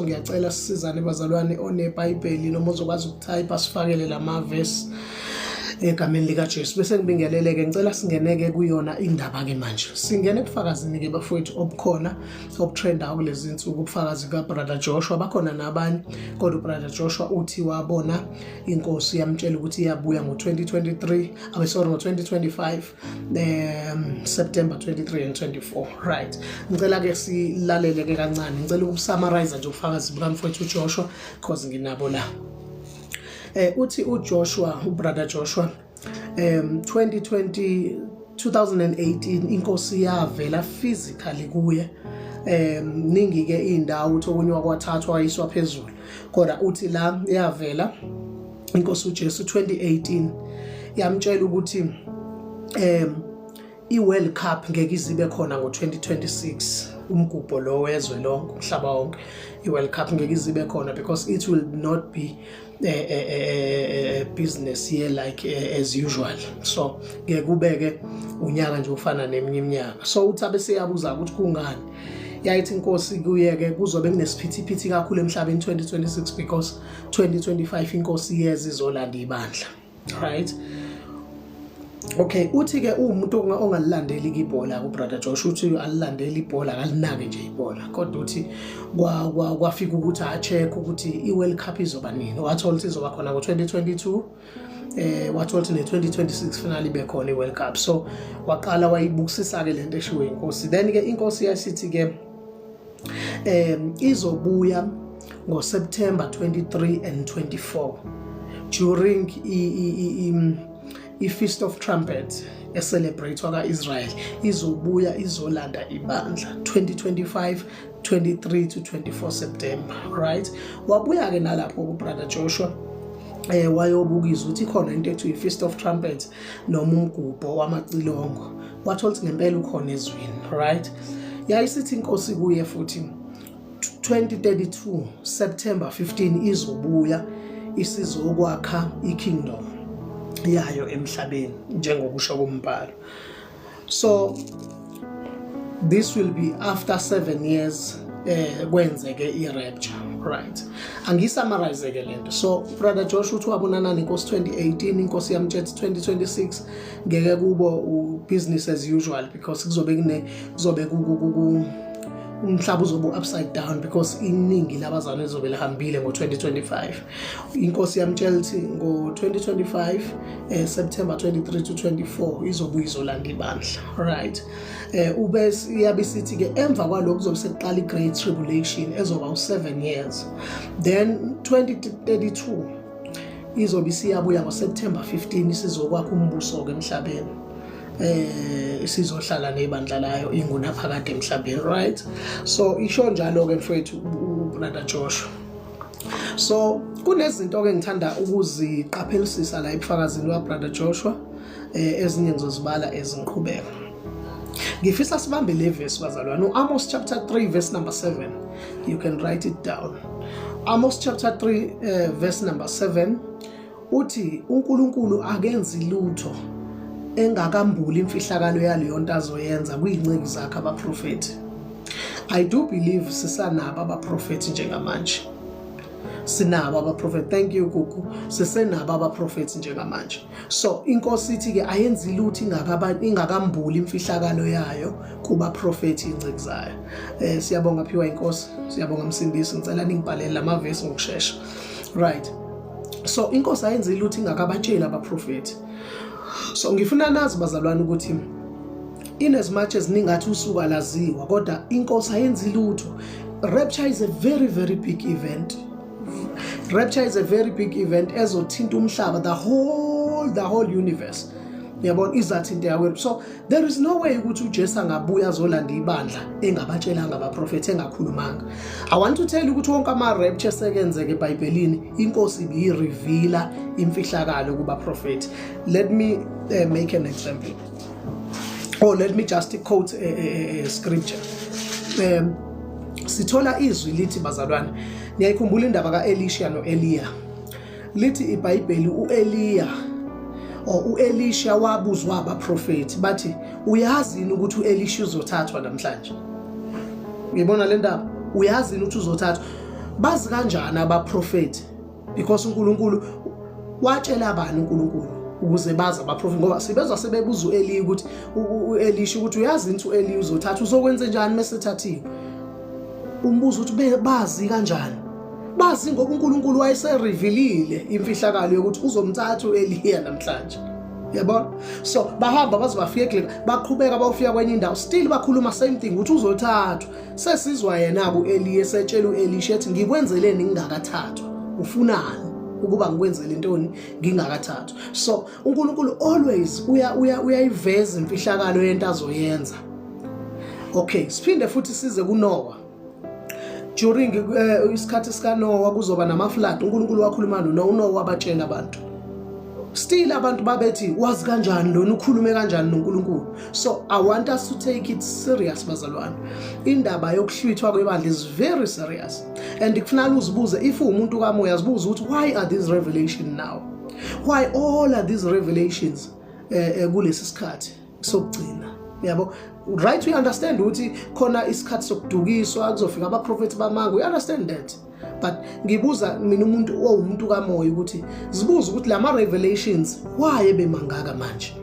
Ngiyacela sisizane bazalwane, oneBhayibheli noma ozokwazi ukuthayipha, sifakele lamavesi egameni likaJesu. Bese ngibingelele-ke, ngicela singene-ke kuyona indaba-ke manje. Singene ebufakazini-ke bafowethu obukhona obutrendayo kulezi nsuku, ubufakazi buka-Brother Joshua. Bakhona nabanye, kodwa uBrother Joshua uthi wabona inkosi yamtshela ukuthi iyabuya ngo-2023, abe sorry, ngo-2025 September 23 and 24, right? Ngicela ke silalele ke kancane, ngicela ukusummarize nje ubufakazi bukamfowethu uJoshua cause nginabo la. Uthi uJoshua, uBrother Joshua, 2020 2018 inkosi yavela physically kuye. Ningi ke indawo, uthi okunye wakwathathwa wayiswa phezulu, kodwa uthi la yavela inkosi uJesu 2018 yamtshela ukuthi i-World Cup ngeke izibe khona ngo-2026, umgubho lo wezwe lonke, umhlaba wonke. I-World Cup ngeke izibe khona because it will not be a business year like as usual, so ngeke kubeke unyaka nje ufana neminye iminyaka. So uthi abe seyabuza ukuthi kungani, yayithi inkosi kuye-ke kuzobe kunesiphithiphithi kakhulu emhlabeni 2026 because 2025 inkosi yeza izolanda ibandla, right? Okay, uthi ke umuntu ongalilandeli ibhola uBrother Josh, uthi alilandeli ibhola, akalinake nje ibhola, kodwa uthi kwafika ukuthi a-check ukuthi i-World Cup izoba nini, wathola ukuthi izoba khona ngo-2022, wathola ukuthi ne-2026 finally ibe khona i-World Cup. So waqala wayibukisisa ke lento eshiwe inkosi. Then ke inkosi yasithi ke izobuya ngoSeptember 23 and 24 during i-Feast of Trumpets ecelebratewa ka-Israel, izobuya izolanda ibandla 2025 23 to 24 September, right? Wabuya ke nalapho ku-Brother Joshua, wayobukisa ukuthi ikhona into ethi i-Feast of Trumpets noma umgubho wamacilongo, wathola ukuthi ngempela ukhona ezwini, right? Yayisithi inkosi kuye futhi 2032 September 15 izobuya isizokwakha ikingdom yayo emhlabeni njengokusho kombhalo. So this will be after 7 years kwenzeke i-rapture, right? Angisummarize ke lento. So Brother Joshua uthi wabonana nenkosi 2018, inkosi yamtshela 2026 ngeke kubo business as usual because kuzobe kune kuzobe ku umhlaba uzobe upside down because iningi labazalwane lizobe lihambile ngo-2025. Inkosi yamtshela ukuthi ngo-2025 September 23 to 24 izobuya izolanda ibandla, right? Ube iyabe isithi ke emva kwalokho kuzobe sekuqala i-Great Tribulation ezoba u-7 years. Then 2032 izobe isiyabuya ngoSeptember 15 isizokwakha umbuso ke emhlabeni, isizohlala nebandla layo ingunaphakade emhlabeni, right? So isho njalo ke mfowethu uBrother Joshua. So kunezinto ke ngithanda ukuziqaphelisisa la ebufakazini wa Brother Joshua, ezinye ngizozibala ezinqhubeka. Ngifisa sibambe le verse bazalwane, uAmos chapter 3 verse number 7. You can write it down. Amos chapter 3 verse number 7 uthi uNkulunkulu akenzi lutho engakambuli imfihlakalo yaleyo nto azoyenza kuyinceku zakhe abaprofeti. I do believe sisanabo abaprofeti njengamanje, sinabo abaprofeti. Thank you, Gugu. Sisenabo abaprofeti njengamanje. So inkosi ithi ke ayenzi lutho ingakambuli imfihlakalo yayo kubaprofeti, inceku zayo. Siyabonga phiwa inkosi, siyabonga Msindisi. Ngicela ningibhalele lamavesi ngokushesha, right? So inkosi ayenzi lutho ingakabatsheli abaprofeti. So ngifuna nazi bazalwane ukuthi in as much as ningathi usuku alaziwa, kodwa inkosi ayenzi lutho. Rapture is a very very big event. Rapture is a very big event ezothinta umhlaba, the whole universe, uyabona, izathinte yakwethu. So there is no way ukuthi uJesu angabuya azolanda ibandla engabatshelanga abaprofethi, engakhulumanga. I want to tell you ukuthi wonke ama-rapture esekenzeka eBhayibhelini, inkosi ibiyireveala imfihlakalo kubaprofethi. Let me make an example or let me just quote a scripture. Sithola izwi lithi, bazalwane, niyayikhumbula indaba kaElisha noEliya? Lithi iBhayibheli uEliya or uElisha wabuzwa abaprofeti, bathi, "Uyazi yini ukuthi uElisha uzothathwa namhlanje?" Uyibona le ndaba? "Uyazi yini ukuthi uzothathwa?" Bazi kanjani abaprofeti? Because uNkulunkulu watshela bani uNkulunkulu ukuze bazi abaprofeti? Ngoba sibezwa sebebuza uEli ukuthi, uElisha ukuthi, uyazi ukuthi uEli uzothatha, uzokwenza njani mesethathiwe? Umbuzo ukuthi bazi kanjani? Bazi ngoba uNkulunkulu wayeserevealile imfihlakalo yokuthi uzomthatha uEliya namhlanje, yabona. So bahamba baze bafika eGilgal, baqhubeka bawufika kwenye indawo, still bakhuluma same thing ukuthi uzothathwa. Sesizwa yena ku-Eliya esetshela u-Elisha ethi, "Ngikwenzeleni ngingakathathwa? Ufunani ukuba ngikwenzele intoni ngingakathathwa?" So uNkulunkulu always uya uya uyayiveza imfihlakalo yento azoyenza. Okay, siphinde futhi size kuNoah. During isikhathi sikaNoah kuzoba nama flood. uNkulunkulu wakhuluma noNoah, uNoah wabatshela abantu. Still abantu babethi, "Wazi kanjani lona? Ukhulume kanjani noNkulunkulu?" So I want us to take it serious, bazalwane. Indaba yokuhlwithwa kwebandla is very serious and kufanele uzibuze, if uwumuntu kamoya, zibuze ukuthi why are these revelation now? Why all are these revelations kulesi sikhathi sokugcina, yabo? Right, we understand ukuthi khona isikhathi sokudukiswa, kuzofika abaprofethi bamanga, we understand that, but ngibuza mina, umuntu owumuntu kamoya, ukuthi zibuza ukuthi lama revelations why ebemangaka manje?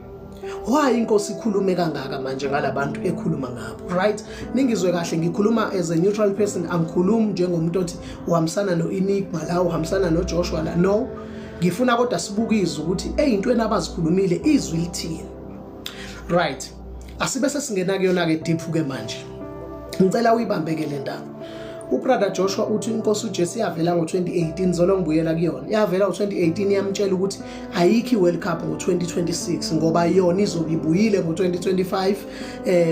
Why inkosi ikhulume kangaka manje ngalabantu ekhuluma ngabo? Right, ningizwe kahle, ngikhuluma as a neutral person, angikhulumi njengomuntu othi uhambisana no-Enigma la, uhambisana noJoshua la, no. Ngifuna kodwa sibukizwe ukuthi eyintweni abazikhulumile izwi lithini. Right, asibe sesingena kuyona ke deep ke manje. Ngicela uyibambeke le ndaba. Ubrother Joshua uthi inkosi uJesu yavela ngo-2018. Zolo ngibuyela kuyona, yavela ngo-2018, yamtshela ukuthi ayikho i-World Cup ngo-2026 ngoba yona izobe ibuyile ngo-2025,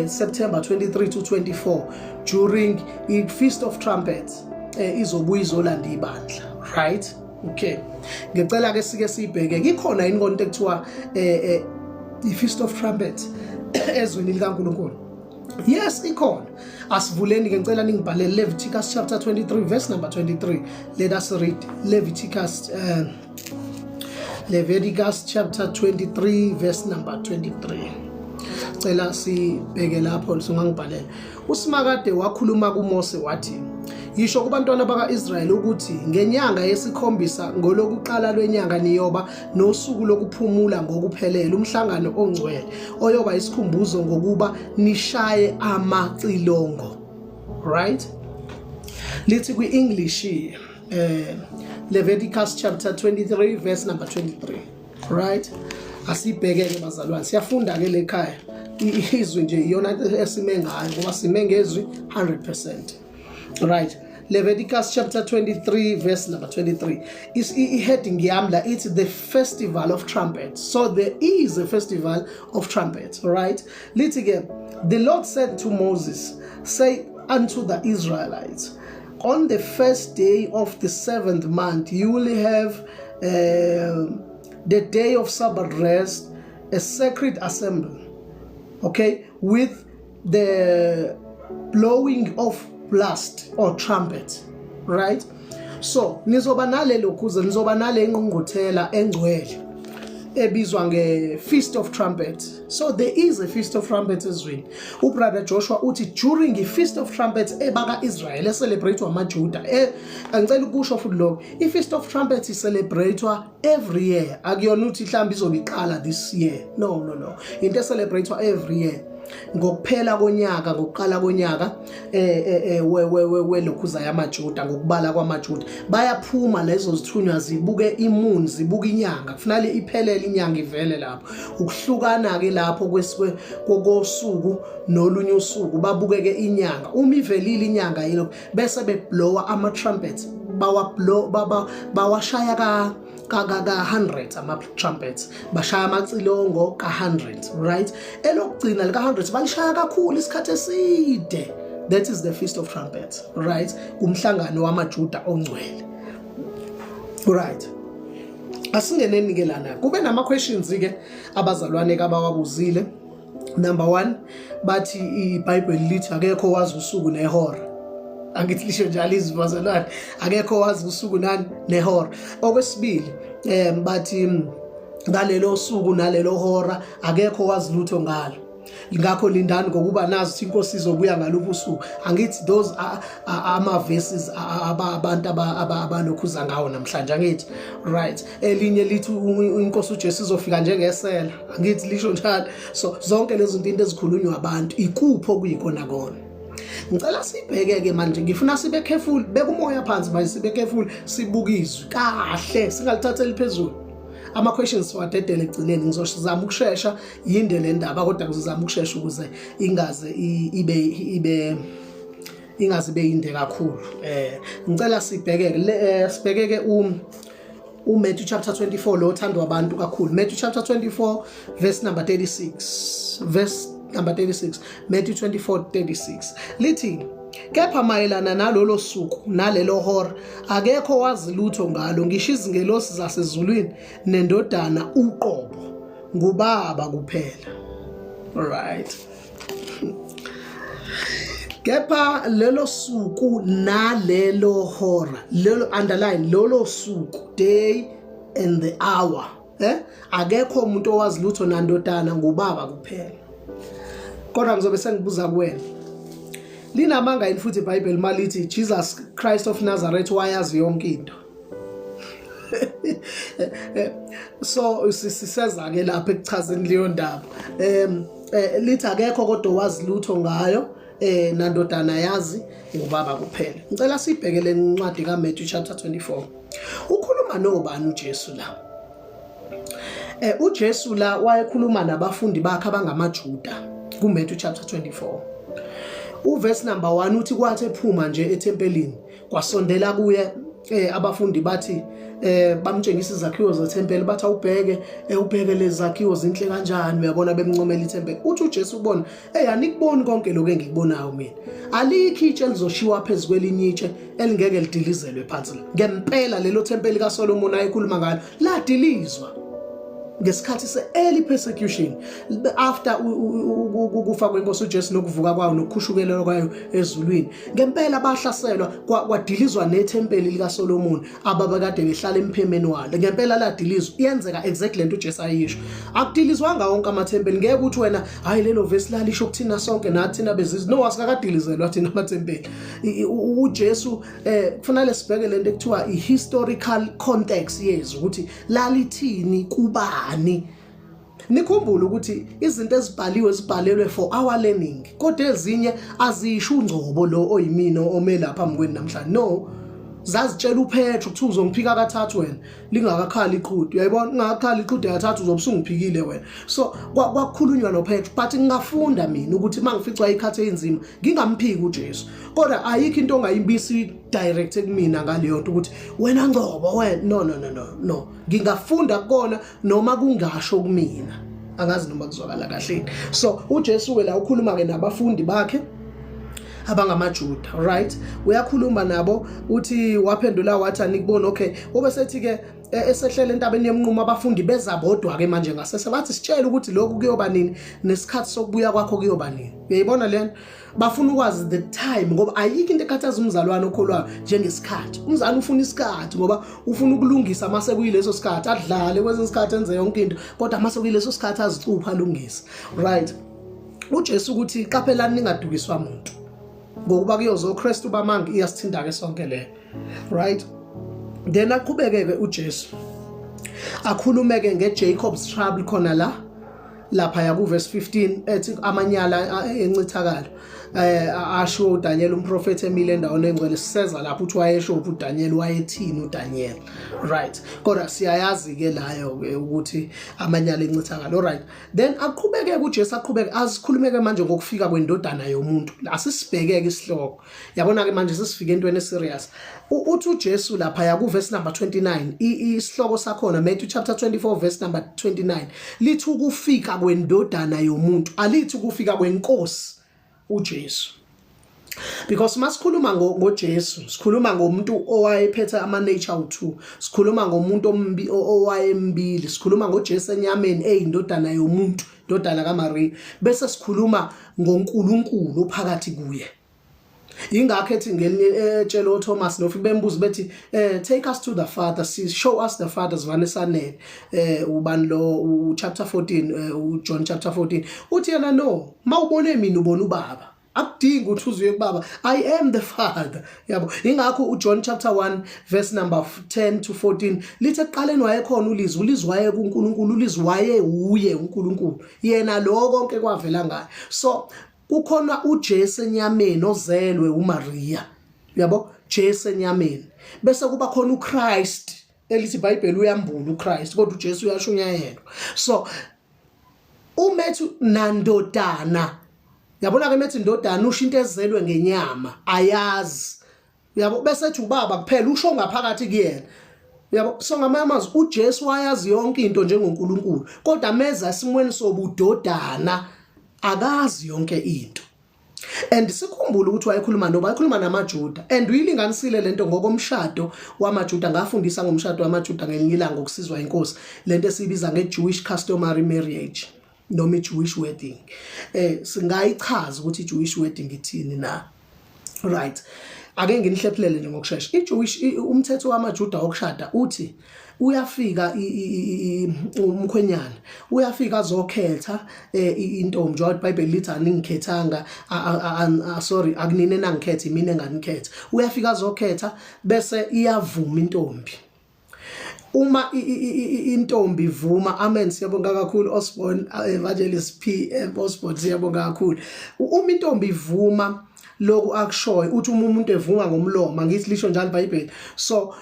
September 23 to 24, during i-Feast of Trumpets, izobuya izolanda ibandla, right? Okay, ngicela ke sike siyibheke, ikhona yini konto ekuthiwa i-Feast of Trumpets ezweni likaNkulunkulu? Yes, ikhona. Asivuleni ke, ngicela ningibhalele Leviticus chapter 23 verse number 23. Let us read Leviticus chapter 23 verse number 23. Cela sibheke lapho, singangibhalela. Usimakade wakhuluma kuMose wathi, "Yisho kubantwana baka-Israyeli ukuthi ngenyanga yesikhombisa, ngolokuqala lwenyanga, niyoba nosuku lokuphumula ngokuphelele, umhlangano ongcwele oyoba isikhumbuzo ngokuba nishaye amacilongo." Right, lithi kwi-English Leviticus chapter 23 verse number 23. Right, asibheke ke bazalwane, siyafunda ke lekhaya. Izwi nje iyona esime ngayo ngoba sime ngezwi 100%. Right, Leviticus chapter 23 verse number 23 is i-heading yami la, it's the Festival of Trumpets. So there is a Festival of Trumpets, right? Lithi ke, "The Lord said to Moses, say unto the Israelites, on the first day of the seventh month you will have the day of Sabbath rest, a sacred assembly," okay, "with the blowing of blast or trumpet." Right, so nizoba nalelo khuze, nizoba nale ngqungquthela engcwele ebizwa nge-Feast of Trumpets. So there is a Feast of Trumpets ezweni. Ubrother Joshua uthi during i-Feast of Trumpets ebaka-Israel ecelebrate amaJuda, angicela ukusho futhi lokho, i-Feast of Trumpets icelebratewa every year. Akuyona ukuthi mhlawumbe izobe iqala this year, no, no, no. Into ecelebratewa every year ngokuphela konyaka, ngokuqala konyaka welokhuza yamaJuda. Ngokubala kwamaJuda, bayaphuma lezo zithunywa zibuke imoon, zibuke inyanga. Kufanele iphelele inyanga ivele lapho, ukuhlukana ke lapho kosuku nolunye usuku. Babukeke inyanga, uma ivelile inyanga yilo bese beblowa ama trumpets, bawa blow, baba bawashaya ka 100 ama trumpets, bashaya amacilongo ka 100. Right, elokugcina lika 100 balishaya kakhulu isikhathi eside. That is the Feast of Trumpets, right? Umhlangano wamaJuda ongcwele. Right, asingeneni ke lana. Kube nama questions ke abazalwane kabawabuzile. Number 1, bathi iBhayibheli lithi akekho wazi usuku nehora. Angithi lisho njalo izwi, bazalwane? Akekho wazi usuku nani nehora. Okwesibili, bathi ngalelo suku nalelo hora akekho wazi lutho ngalo. Ngakho lindani ngokuba nazi ukuthi inkosi izobuya ngaluphi usuku. Angithi those ama verses abantu abalokhuza ngawo namhlanje, angithi? Right, elinye lithi inkosi uJesu izofika njengesela, angithi lisho njalo? So zonke lezi zinto, into ezikhulunywa abantu, ikuphi okuyikona kona? Ngicela sibheke-ke manje, ngifuna sibe careful, beka umoya phansi manje, sibe careful, sibuke izwi kahle, singalithatheli phezulu. Ama-questions siwadedele ekugcineni. Ngizozama ukushesha, yinde le ndaba, kodwa ngizozama ukushesha ukuze ingaze ibe ingaze ibe yinde kakhulu. Ngicela sibheke sibhekeke uMatthew chapter 24, lo othandwa abantu kakhulu. Matthew chapter 24 verse number 36, verse number 36, Matthew 24 36 lithi, "Kepha mayelana nalolo suku nalelo hora akekho wazi lutho ngalo, ngisho izingelosi zasezulwini nendodana uqobo, ngubaba kuphela." Alright, kepha lelo suku nalelo hora, lelo, underline lolo suku, day and the hour, akekho umuntu owazi lutho nandodana, ngubaba kuphela. Kodwa ngizobe sengibuza kuwena, linamanga yini futhi iBhayibheli malithi Jesus Christ of Nazareth wayazi yonke into? So siseza ke lapha ekuchazeni leyo ndaba. Lithi akekho kodwa wazi lutho ngayo, nandodana yazi, ngubaba kuphela. Ngicela sibheke le ncwadi kaMatthew chapter 24. Ukhuluma nobani uJesu la? UJesu la wayekhuluma nabafundi bakhe abangamaJuda kuMatthew chapter 24. Uverse number 1 uthi, kwathi ephuma nje ethempelini, kwasondela kuye abafundi, bathi bamtshengisa izakhiwo zethempeli, bathi, "Awubheke, ubheke lezi zakhiwo, zinhle kanjani." Uyabona, bemncomela ithempeli. Uthi uJesu kubona, "Anikuboni konke lokho engikubonayo mina? Alikho itshe elizoshiwa phezu kwelinye itshe elingeke lidilizelwe phansi." Ngempela lelo thempeli kaSolomon ayekhuluma ngalo ladilizwa ngesikhathi se-early persecution, after ukufa kwenkosi uJesu nokuvuka kwayo nokukhushukelwa kwayo ezulwini. Ngempela bahlaselwa, kwadilizwa nethempeli likaSolomon ababekade behlala emphemeni walo. Ngempela ladilizwa. Iyenzeka exactly lento uJesu ayisho. Akudilizwanga wonke amathempeli. Ngeke ukuthi wena, hayi, lelo verse lalisho kuthina sonke, nathi thina bezizwe. No, asikakadilizelwa thina amathempeli. UJesu kufanele sibheke lento ekuthiwa i-historical context yezwi, ukuthi lalithini kubani. Nikhumbule ukuthi izinto ezibhaliwe zibhalelwe for our learning, kodwa ezinye azisho ungcobo lo oyimina ome lapha phambi namhlanje. No, zazitshela uPetro ukuthi uzongiphika kathathu wena lingakakhali iqhude. Uyayibona, ungakakhali iqhude kathathu uzobe usungiphikile wena. So kwakukhulunywa noPetro, but ngingafunda mina ukuthi mangificwa ikhathi eyinzima ngingamphiki uJesu. Kodwa ayikho into ongayibisi direct kumina ngaleyo nto, ukuthi wena Ngcobo, wena. No, no, no, no, no, ngingafunda kukona noma kungasho kumina. Angazi noma kuzwakala kahle. So uJesu ke la ukhuluma ke nabafundi bakhe abangamaJuda, right? Uyakhuluma nabo, uthi, waphendula wathi, "Anikuboni." Okay, ube sethi ke esehlela entabeni yemnqumo, abafundi beza bodwa ke manje ngasese, bathi, "Sitshele ukuthi lokhu kuyoba nini, nesikhathi sokubuya kwakho kuyoba nini." Uyayibona lena, bafuna ukwazi the time, ngoba ayikho into ekhathaza umzalwane okholwayo njengesikhathi. Umzali ufuna isikhathi ngoba ufuna ukulungisa mase kuyileso sikhathi, adlale kwesinye isikhathi, enze yonke into, kodwa mase kuyileso sikhathi azicupha alungise, right? UJesu ukuthi, "Qaphelani ningadukiswa umuntu, ngokuba kuyoza oKristu bamanga." Iyasithinda ke sonke le, right? Then aqhubeke ke uJesu, akhulume ke ngeJacob's trouble khona la lapha ya kuverse 15, ethi amanyala encithakalo asho uDaniel umprofeti emile endaweni engcwele. Siseza lapho uthi wayesho uDaniel, wayethini uDaniel, right? Kodwa siyayazi ke layo ke ukuthi amanyala encithakalo, right? Then aqhubeke uJesu, aqhubeke, asikhulumeke manje ngokufika kwendodana yomuntu. Asisibhekeke isihloko, yabona ke manje sesifike entweni eserious. Uthi uJesu lapha ya kuverse number 29, isihloko sakhona Matthew chapter 24 verse number 29 lithi ukufika kwendodana yomuntu, alithi ukufika kwenkosi uJesu, because masikhuluma ngoJesu sikhuluma ngomuntu owayephethe ama nature u2, sikhuluma ngomuntu ombi owayembili. Sikhuluma ngoJesu enyameni eyindodana yomuntu, indodana kaMaria, bese sikhuluma ngoNkulunkulu ophakathi kuye. Ingakho ethi ngelinye etshela uThomas nofike bembuza bethi take us to the father, see, show us the father, sivane sanele. Ubani lo, chapter 14, uJohn chapter 14, uthi yena no, mawubone mina ubona ubaba, akudingi ukuthi uzuye kubaba, I am the father, yabo. Ingakho uJohn chapter 1 verse number 10 to 14 lithi ekuqaleni wayekhona uLizwi, uLizwi waye kuNkulunkulu, uLizwi waye uye uNkulunkulu, yena lo konke kwavela ngaye. So kukhona uJesu enyameni ozelwe uMaria, uyabo, Jesu enyameni, bese kuba khona uChrist elithi iBhayibheli uyambula uChrist, kodwa uJesu uyashunyayelwa. So umethu nandodana, yabona ke methi indodana usho into ezelwe ngenyama, ayazi, uyabo, bese ethi ubaba kuphela usho ngaphakathi kuyena, uyabo. So ngamanye amazwi uJesu wayazi yonke into njengoNkulunkulu, kodwa meza esimweni sobudodana akazi yonke into. And sikhumbule ukuthi wayekhuluma noba wayekhuluma namaJuda, and uyilinganisile lento ngokomshado wamaJuda. Ngafundisa ngomshado wamaJuda ngelinye ilanga ukusizwa inkosi, lento esiyibiza ngeJewish customary marriage noma iJewish wedding. Singayichaza ukuthi iJewish wedding ithini na? Right, ake nginihlephulele nje ngokushesha. iJewish, umthetho wamaJuda wokushada uthi uyafika umkhwenyana, uyafika azokhetha intombi, njengoba iBhayibheli lithi aningikhethanga, sorry, akunini enangikhetha, imina enganikhetha. Uyafika azokhetha bese iyavuma intombi. Uma intombi ivuma, amen, siyabonga kakhulu Osborne, Evangelist P Osborne, siyabonga kakhulu. Uma intombi ivuma lokhu akushoyo, uthi uma umuntu evuma ngomlomo, angithi lisho njalo iBhayibheli. So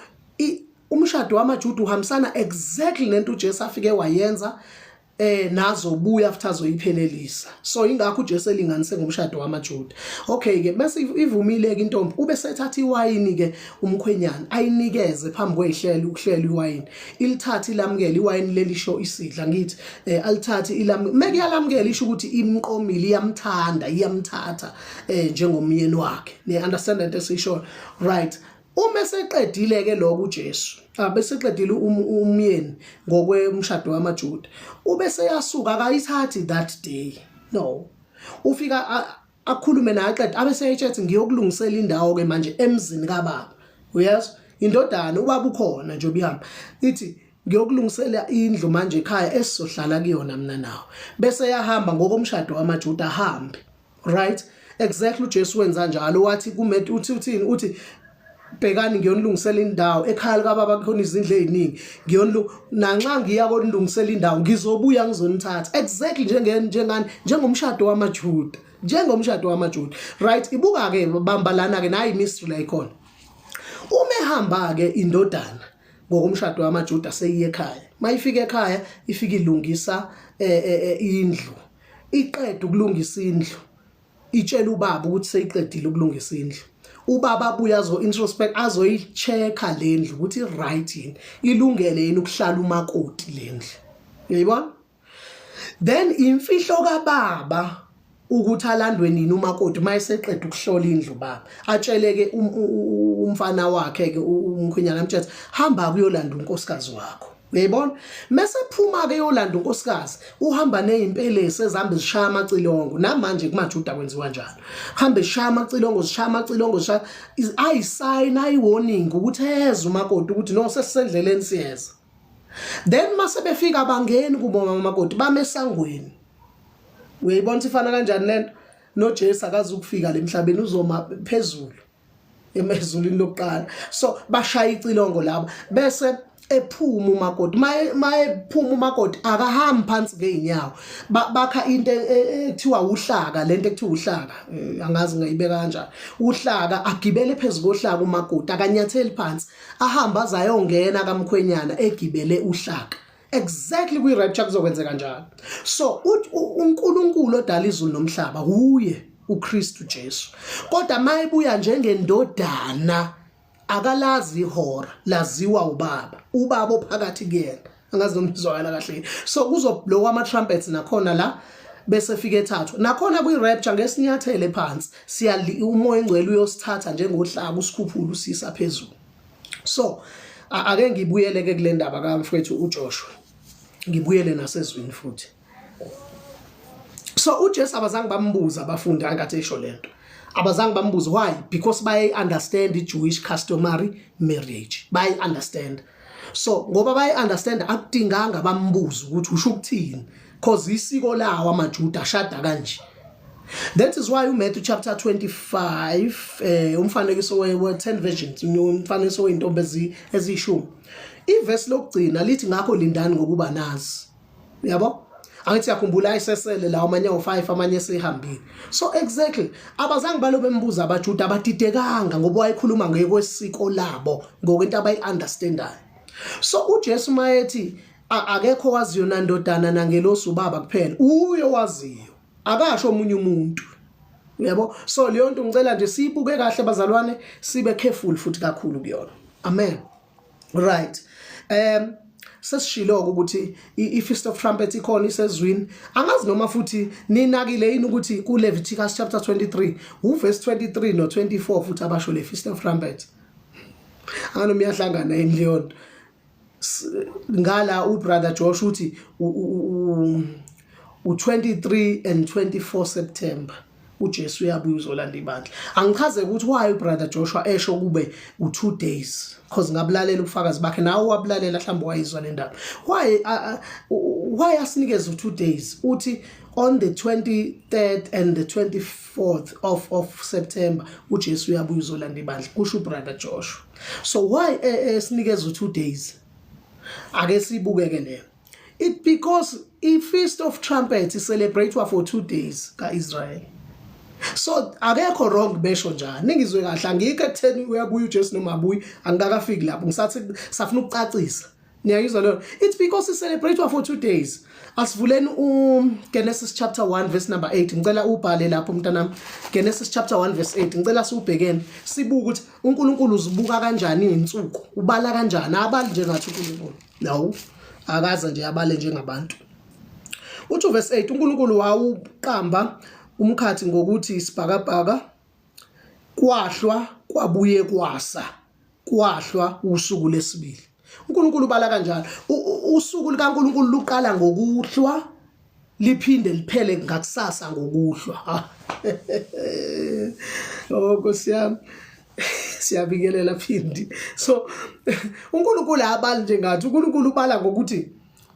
umshado wamaJuda uhambisana exactly nento uJesu afike wayenza, nazobuya after azoyiphelelisa. So ingakho uJesu elinganise ngomshado wamaJuda. Okay ke, bese ivumile ke intombi, ube sethatha iwayini ke umkhwenyana, ayinikeze phambi kwezihlelo ukuhlela iwayini, ilithathe ilamukele iwayini lelisho isidla ngithi alithathe ilamukele. Meke yalamukela isho ukuthi imqomile, iyamthanda, iyamthatha njengomyeni wakhe. Ne understand lento esisho? Right, uma eseqedile ke lokho uJesu, abeseqedile umyeni ngokwemshado wamaJuda, ube seyasuka, akayithathi that day, no, ufika akhulume naye aqeda, abe seyetshethi ngiyokulungisela indawo ke manje emzini kababa. Uyezwa indodana, ubaba ukhona nje obihamba, ithi ngiyokulungisela indlu manje ekhaya esizohlala kuyona mina nawe, bese yahamba ngokomshado wamaJuda, ahambe. Right, exactly, uJesu wenza njalo, wathi kuMatthew, uthi uthini? Uthi bhekani ngiyonilungisela indawo ekhaya likababa, kukhona izindlu eziningi, ngiyonlu nanxa ngiya konilungisela indawo ngizobuya ngizonithatha. Exactly njenge njengani, njengomshado wamaJuda, njengomshado wamaJuda. Right, ibuka ke, bamba lana ke, nayi mystery la ikhona. Uma ehamba ke indodana ngokomshado wamaJuda, seyiye ekhaya, mayifika ekhaya ifika ilungisa indlu, iqeda ukulungisa indlu, itshela ubaba ukuthi seyiqedile ukulungisa indlu. Ubaba abuye azo introspect, azoyi-check-a le ndlu ukuthi i-right yini, ilungele yini ukuhlala umakoti le ndlu, uyayibona. Then imfihlo kababa ukuthi alandwe nini umakoti mayeseqeda ukuhlola indlu, baba atsheleke umfana wakhe ke, umkhwenyana, amtshela hamba kuyolanda unkosikazi wakho, uyayibona. Mase phuma ke yolanda unkosikazi, uhamba nezimpelesi ezihamba zishaya amacilongo. Namanje kumaJuda kwenziwa njalo, hambe shaya amacilongo, zishaya amacilongo, zishaya ayisign, ayi-warning ukuthi eza umakoti, ukuthi no, sesisendleleni siyeza. Then mase befika bangeni kubo umakoti, bame esangweni. Uyayibona ukuthi ifana kanjani lento noJesu? Akazi ukufika lemhlabeni, uzoma phezulu emezulwini lokuqala. So bashaya icilongo labo, bese ephuma umakoti. Maye phuma umakoti akahambi phansi ngeenyawo, bakha into ekuthiwa uhlaka, lento ekuthiwa uhlaka, angazi ngayibeka kanjani, uhlaka, agibele phezulu kohlaka umakoti, akanyatheli phansi, ahamba azayongena kamkhwenyana egibele uhlaka. Exactly, kwi rapture kuzokwenzeka njalo. So uNkulunkulu odala izulu nomhlaba uye uKristu Jesu, kodwa mayebuya njengendodana akalazi ihora, laziwa ubaba, ubaba ophakathi kuyena. Angazi noma izwakala kahle. So kuzoblowa ama trumpets nakhona la, bese fika ethathwa nakhona kwi rapture ngesinyathele phansi, siya umoya engcwele uyosithatha njengohlaka, usikhuphula usisa phezulu. So ake ngibuyele ke kule ndaba kamfowethu uJoshua, ngibuyele nasezwini futhi. So uJesu abazange bambuza abafundi angathi esho lento. Abazange bambuze. Why? Because baye understand i-Jewish customary marriage, baye understand. So ngoba baye understand, akudinganga bambuze ukuthi usho ukuthini, cause isiko lawo amaJuda ashada kanje. That is why uMatthew chapter 25, umfanekiso we 10 virgins, umfanekiso weintombi ezishumi, ivesi lokugcina lithi, "Ngakho lindani, ngokuba nazi." Yabo, angithi yakhumbula, ayisesele lawo amanye awu5, amanye esehambile. So exactly, abazange balo bembuza abaJuda, abadidekanga ngoba wayekhuluma ngekwesiko labo, ngokwento abayi-understandayo. So uJesu mayethi akekho waziyo, nandodana nangelosi, ubaba kuphela uyo waziyo, akasho omunye umuntu, uyabo. So leyo nto ngicela nje siyibuke kahle, bazalwane, sibe careful futhi kakhulu kuyona. Amen. Right, sesishilo ukuthi i-Feast of Trumpets ikhona, isezwini. Angazi noma futhi ninakile yini ukuthi ku Leviticus chapter 23, uverse 23 no 24 futhi abasho le Feast of Trumpets. Anganoma iyahlangana yini leyo nto. Ngala ubrother Josh uthi u23 and 24 September uJesu uyabuya uzolanda ibandla. Angichaze ukuthi why ubrother Joshua esho kube u2 days, because ngabulalela ubufakazi bakhe, nawe wabulalela mhlawumbe, wayizwa le ndaba. Why asinikeze u2 days? Uthi on the 23rd and the 24th of September uJesu uyabuya uzolanda ibandla, kusho ubrother Joshua. So why sinikeze u2 days? Ake sibukeke leyo. It because i-Feast of Trumpets celebrate for 2 days kaIsrael. So akekho wrong besho njani. Ningizwe kahle, angikho ekutheni uyabuya uJesu noma abuyi, angikakafiki lapho, ngisathi safuna ukucacisa. Niyayizwa leyo? It's because celebrate for 2 days. Asivuleni uGenesis chapter 1 verse number 8. Ngicela ubhale lapho, mntanami. Genesis chapter 1 verse 8. Ngicela siubhekene, sibuke ukuthi uNkulunkulu uzibuka kanjani izinsuku, ubala kanjani. Abali njengathi uNkulunkulu. No, akaze nje abale njengabantu. Uthi verse 8, uNkulunkulu wawuqamba umkhathi ngokuthi isibhakabhaka. Kwahlwa kwabuye kwasa, kwahlwa usuku lesibili. uNkulunkulu ubala kanjalo. Usuku likaNkulunkulu luqala ngokuhlwa, liphinde liphele ngakusasa ngokuhlwa. Oh Nkosi yami, siyabikelela phindi. So uNkulunkulu abali njengathi. uNkulunkulu ubala ngokuthi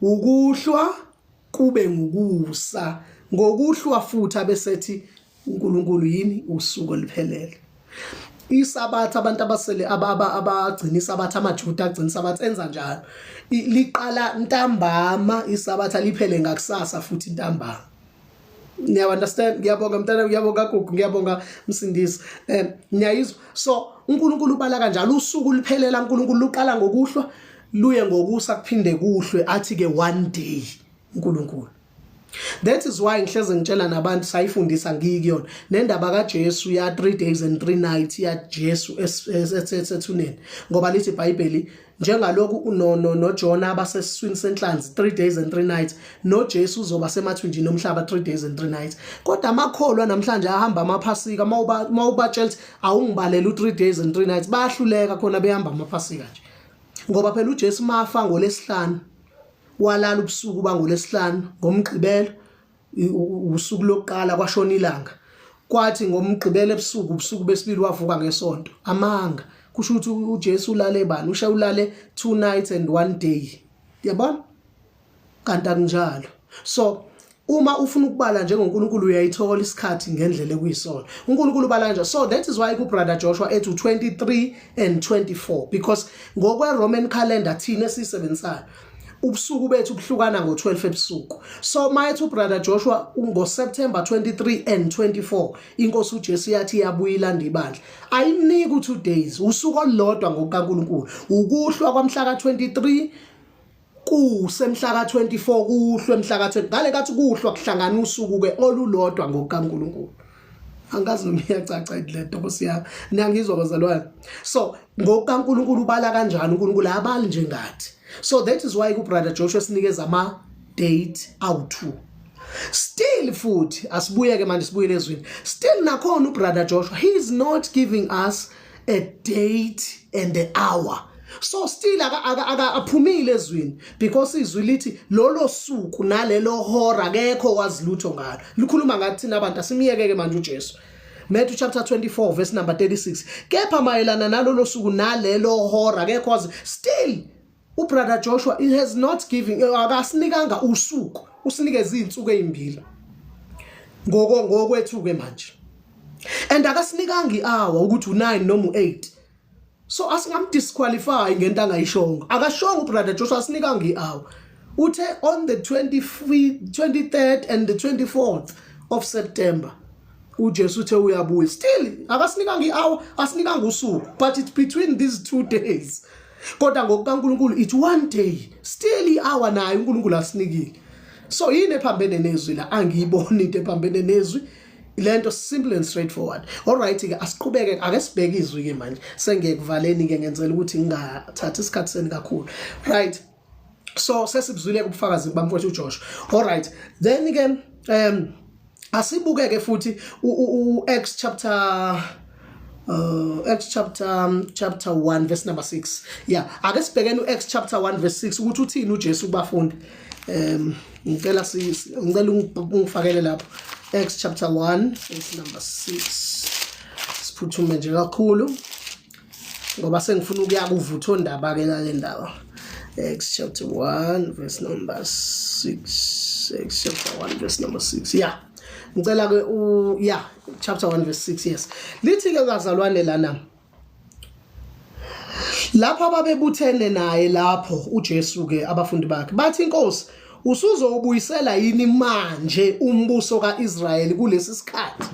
ukuhlwa kube ngukusa, ngokuhlwa futhi abesethi uNkulunkulu yini usuku oluphelele. Isabatha, abantu abasele abagcina isabatha, amaJuda agcina isabatha, enza njalo. Liqala ntambama isabatha, liphele ngakusasa futhi ntambama. Niya understand? Ngiyabonga mntana, ngiyabonga gugu, ngiyabonga msindisi. Niyayizwa? So uNkulunkulu ubala kanjalo. Usuku liphelela uNkulunkulu luqala ngokuhlwa, luye ngokusa, kuphinde kuhlwe, athi ke one day uNkulunkulu. That is why ngihleze ngitshela nabantu, sayifundisa ngikuyona nendaba kaJesu ya 3 days and 3 nights ya Jesu esethuneni, ngoba lithi iBhayibheli njengalokhu no no noJona abasesiswini senhlanzi 3 days and 3 nights, noJesu uzoba semathunjini omhlaba 3 days and 3 nights. Kodwa amakholwa namhlanje ahamba amaphasika, mawubatshela ukuthi awungibalela u3 days and 3 nights, bayahluleka khona behamba amaphasika nje, ngoba phela uJesu mafa ngolesihlanu, walala ubusuku bangolesihlanu, ngomgqibelo usuku lokuqala kwashona ilanga, kwathi ngomgqibelo ebusuku, ubusuku besibili, wavuka ngesonto. Amanga. Kusho ukuthi uJesu ulale bani? Usha ulale 2 nights and 1 day, yabona? Kanti akunjalo. So uma ufuna ukubala njengoNkulunkulu, uyayithola isikhathi ngendlela ekuyisona. uNkulunkulu ubala kanje. So that is why ku brother Joshua ethi 23 and 24, because ngokwe Roman calendar thina esisebenzisayo, ubusuku bethu buhlukana ngo12 ebusuku. So mayethi ubrother Joshua ngo September 23 and 24 inkosi uJesu yathi iyabuya ilanda ibandla, ayimniki u2 days, usuku olulodwa ngokukaNkulunkulu, ukuhlwa kwamhla ka23 kusemhla ka24, kuhlwe mhla ka20. Ngale kathi kuhlwa, kuhlangana usuku ke olulodwa ngokukaNkulunkulu. Angazi noma iyacaca le nto, Nkosi yami. Niyangizwa, bazalwane? So ngokukaNkulunkulu ubala kanjani? uNkulunkulu abali njengathi. So that is why ku brother Joshua sinikeza ama date awu2. Still futhi asibuyeke manje, sibuyele ezwini. Still nakhona ubrother Joshua, he is not giving us a date and the hour. So still aka aphumile ezwini, because izwi lithi lolo suku nalelo hora akekho wazi lutho ngalo. Likhuluma ngathi thina abantu. Asimiyekeke manje uJesu. Matthew chapter 24 verse number 36. Kepha mayelana nalolo suku nalelo hora akekho wazi. Still ubrother Joshua, he has not given, akasinikanga usuku, usinikeze izinsuku ezimbili ngoko ngokwethu ke manje, and akasinikanga ihour ukuthi u9 noma u8. So asingamdisqualify ngento angayishongo. Akashongo ubrother Joshua, asinikanga ihour. Uthe on the 23rd and the 24th of September uJesu uthe uyabuya. Still akasinikanga ihour, asinikanga usuku, but it's between these 2 days. Kodwa ngokukaNkuluNkulu it's one day. Still ihour nayo uNkulunkulu asinikile. So yini ephambene nezwi la? Angiyiboni into ephambene nezwi. Lento simple and straightforward. All right ke, asiqhubeke, ake sibheke izwi ke manje. Sengiyekuvaleni ke, ngenzela ukuthi ngingathathi isikhathi seni kakhulu. Right, so sesibuzwile ubufakazi bamfowethu uJoshua. All right, then ke asibukeke futhi u Acts chapter 1 verse number 6. Yeah, ake sibhekene u Acts chapter 1 verse 6 ukuthi uthini uJesu kubafundi. Ngicela ngicela ungifakele lapho Acts chapter 1 verse number 6. Siphuthume nje kakhulu ngoba sengifuna ukuya kuvutho ndaba ke la ndaba. Acts chapter 1 verse number 6. Acts chapter 1 verse number 6. Yeah, ngicela ke u, yeah, chapter 1 verse 6. Yes, lithi ke bazalwane lana, lapho ababebuthene naye lapho uJesu ke, abafundi bakhe bathi, "Inkosi, usuzowubuyisela yini manje umbuso kaIsrayeli kulesi sikhathi?"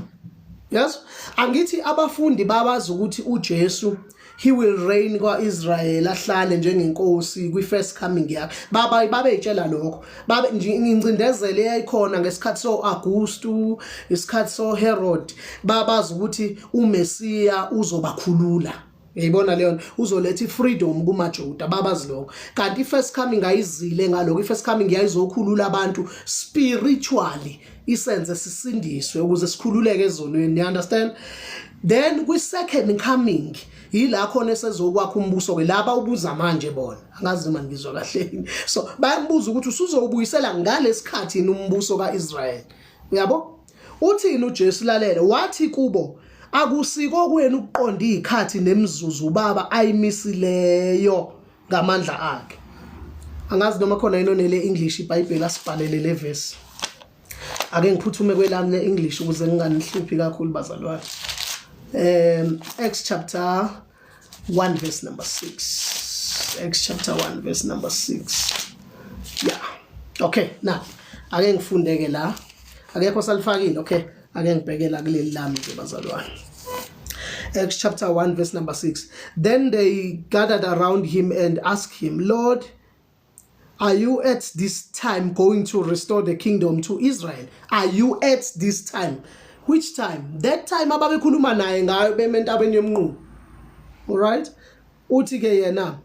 Yes, angithi abafundi babazi ukuthi uJesu, he will reign kwaIsrael, ahlale njengenkosi kwi first coming yakhe. Baba babeyitshela lokho. Babe incindezelo eyayikhona ngesikhathi so Augustu, isikhathi so Herod, babazi ukuthi uMesiya uzobakhulula. Uyayibona leyo nto, uzoletha ifreedom kumaJuda, babazi lokho. Kanti i-first coming ayizile ngalokho. I-first coming yayizokhulula abantu spiritually, isenze sisindiswe ukuze sikhululeke ezonweni, you understand? Then kwi-second coming yila khona esezokwakha umbuso ke laba ubuza manje bona. Angazi noma ngizwa kahle. So bayambuza ukuthi usuzowubuyisela ngalesikhathi yini umbuso kaIsrael, uyabo? Uthini uJesu? Lalele, wathi kubo, "Akusiko kwenu ukuqonda izikhathi nemizuzu uBaba ayimisileyo ngamandla akhe." Angazi noma khona yini onele English iBhayibheli asibhalele le verse. Ake ngiphuthume kwelami le-English ukuze nginganihluphi kakhulu bazalwane. Acts chapter 1 verse number 6. Acts chapter 1 verse number 6. Yeah, okay, now ake ngifundeke la. Akekho salifakile. Okay, ake ngibheke la kuleli lami nje bazalwane. Acts chapter 1 verse number 6. Then they gathered around him and asked him, "Lord, are you at this time going to restore the kingdom to Israel?" Are you at this time? Which time? That time ababekhuluma naye ngayo beme entabeni yomnqumo. All right? Uthi ke yena,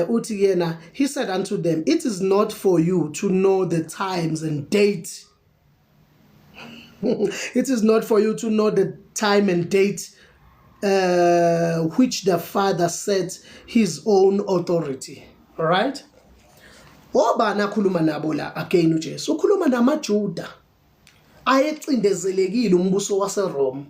uthi yena, he said unto them, "It is not for you to know the times and date. It is not for you to know the time and date which the Father set his own authority." All right? Obani akhuluma nabo la again uJesu? Ukhuluma namaJuda ayecindezelekile umbuso waseRome.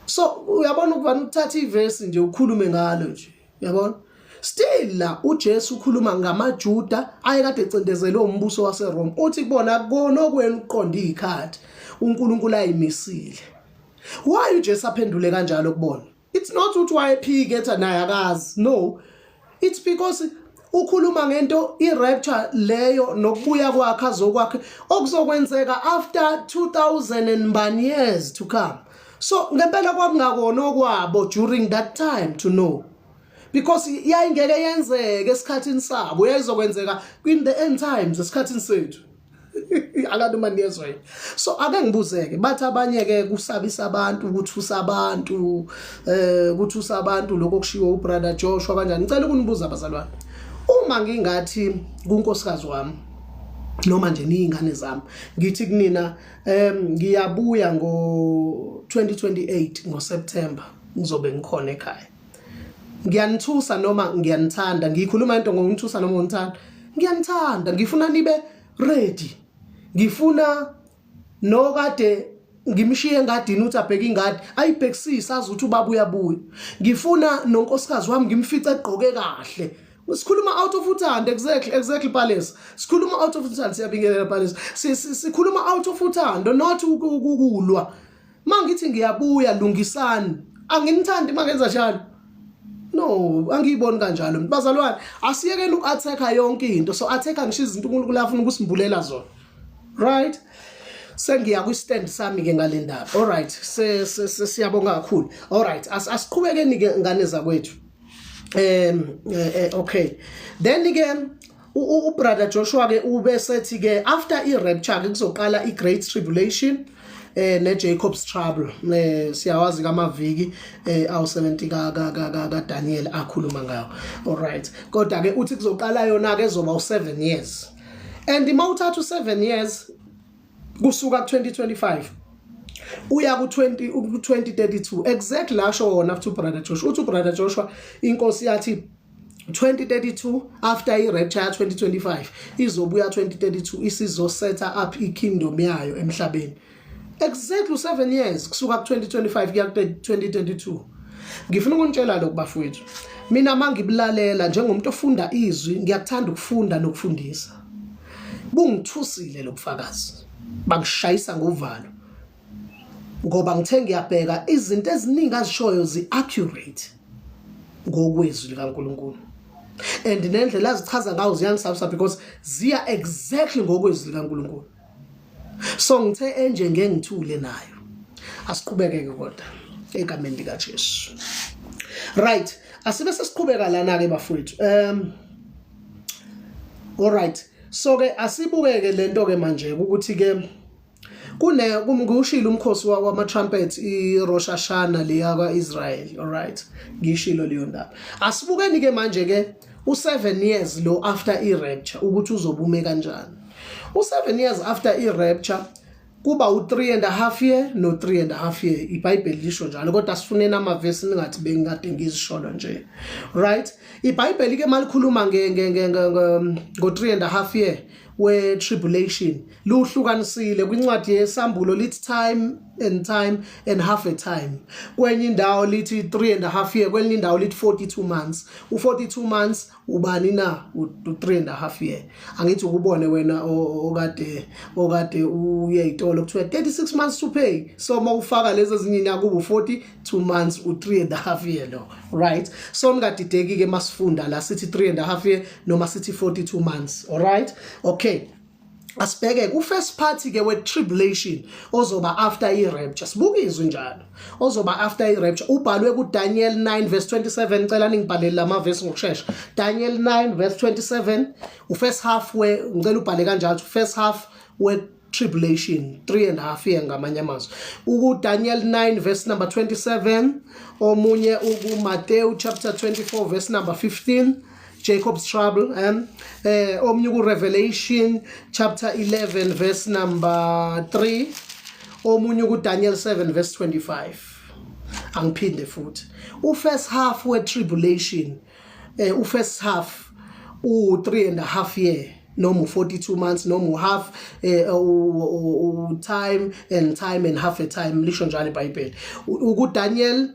So uyabona ukuvana ukuthatha ivesi nje ukhulume ngalo nje. Uyabona? Still la uJesu ukhuluma ngamaJuda ayekade ecindezelwe umbuso waseRome. Uthi kubona kona okwenu ukuqonda izikhathi uNkulunkulu ayimisile. Why uJesu aphendule kanjalo kubona? It's not ukuthi wayephike ethi naye akazi. No. It's because ukhuluma ngento i-rapture leyo nokubuya kwakhe azokwakhe okuzokwenzeka after 2000 and bani years to come. So ngempela kwakungakona okwabo during that time to know. Because yayingeke yenzeke esikhathini sabo, yayizokwenzeka in the end times, esikhathini sethu. Akanti uma niyezwa yini? So ake ngibuzeke, bathi abanye ke kusabisa abantu, ukuthusa abantu, kuthusa abantu lokho kushiwo ubrother Joshua kanjani. Ngicela ukunibuza bazalwane, uma ngingathi kunkosikazi wami noma nje niyingane zami, ngithi kunina ngiyabuya ngo 2028 ngoSeptember, ngizobe ngikhona ekhaya, ngiyanithusa noma ngiyanithanda? Ngikhuluma into ngokuthusa noma ngithanda? Ngiyanithanda, ngifuna nibe ready, ngifuna nokade Ngimshiye engadini, uthi abheke ingadi, ayibhekisise, azi ukuthi ubaba uyabuya. Ngifuna nonkosikazi wami ngimfice egqoke kahle. Sikhuluma out of uthando. Exactly, Palace. Sikhuluma out of uthando. Siyabingelela, Palace. Sikhuluma out of uthando, not ukulwa. Mangithi ngiyabuya, lungisani. Anginithandi mangenza njalo? No, angiyiboni kanjalo, bazalwane. Asiyekeni uku-attacka yonke into. So attacka ngisho izinto uNkulunkulu afuna ukusimbulela zona, right? Sengiya kwi-stand sami ke ngale ndaba. Alright, siyabonga kakhulu. Alright, asiqhubekeni ke, ngane zakwethu. Okay, then ke ubrother Joshua ke ube sethi ke after i-rapture ke kuzoqala i-Great Tribulation ne Jacob's trouble. Siyawazi kamaviki awu 70 ka Daniel akhuluma ngawo. Alright, kodwa ke uthi kuzoqala yona ke ezoba u7 years, and mawuthatha u7 years kusuka ku 2025 uya ku 20 ku 2032 exactly, lasho wona futhi ubrother Joshua. Uthi ubrother Joshua inkosi yathi 2032, after i-rapture ya 2025, izobuya 2032, isizosetha up i-kingdom yayo emhlabeni, exactly 7 years kusuka ku 2025 kuya ku 2032. Ngifuna ukunitshela lokhu, bafowethu. Mina mangibulalela njengomuntu ofunda izwi, ngiyakuthanda ukufunda nokufundisa. Bungithusile lobufakazi, bangishayisa ngovalo, ngoba ngithe ngiyabheka izinto eziningi azishoyo zi-accurate ngokwezwi likaNkulunkulu, and nendlela azichaza ngawo ziyangisabisa because ziya exactly ngokwezwi likaNkulunkulu. So ngithe enje ngeke ngithule nayo. Asiqhubekeke kodwa egameni likaJesu. Right, asibe sesiqhubeka lana ke, bafowethu. Alright, so ke asibukeke lento ke manje ukuthi ke kune kumkushilo umkhosi wama trumpets, iRosh Hashanah leya kwaIsrael. Alright, ngishilo leyo ndaba. Asibukeni ke manje ke u7 years lo after i-rapture ukuthi uzobume kanjani. U7 years after i-rapture kuba u3 and a half year no 3 and a half year, iBhayibheli lisho njalo. Kodwa sifuneni amavesi, ningathi bengikade ngizisholo nje. Right, iBhayibheli ke malikhuluma nge ngo 3 and a half year we tribulation luhlukanisile. Kwincwadi yeSambulo lithi time and time and half a time, kwenye indawo lithi 3 and a half year, kwenye indawo lithi 42 months. U42 months ubani na? U3 and a half year. Angithi ukubone wena okade uye itolo kuthiwa 36 months to pay. So mawufaka lezi ezinye inyanga kuba 42 months, u3 and a half year lo, right? So ningadideki ke masifunda la sithi 3 and a half year noma sithi 42 months. Alright, okay, asibheke ku first part ke we tribulation ozoba after i rapture. Sibuka izwi njalo ozoba after i rapture, ubhalwe ku Daniel 9 verse 27. Ngicela ningibhalele lama verse ngokusheshsha. Daniel 9 verse 27, u first half we, ngicela ubhale kanjalo, first half we tribulation, 3 and a half year ngamanye amazwi. Uku Daniel 9 verse number 27, omunye uku Matthew chapter 24 verse number 15, Jacob's trouble, omunye ku Revelation chapter 11 verse number 3, omunye ku Daniel 7 verse 25. Angiphinde futhi, u first half we tribulation, u first half u 3 and a half year noma u42 months noma uhalf, u time and time and half a time, lisho njalo iBhayibheli. Uku Daniel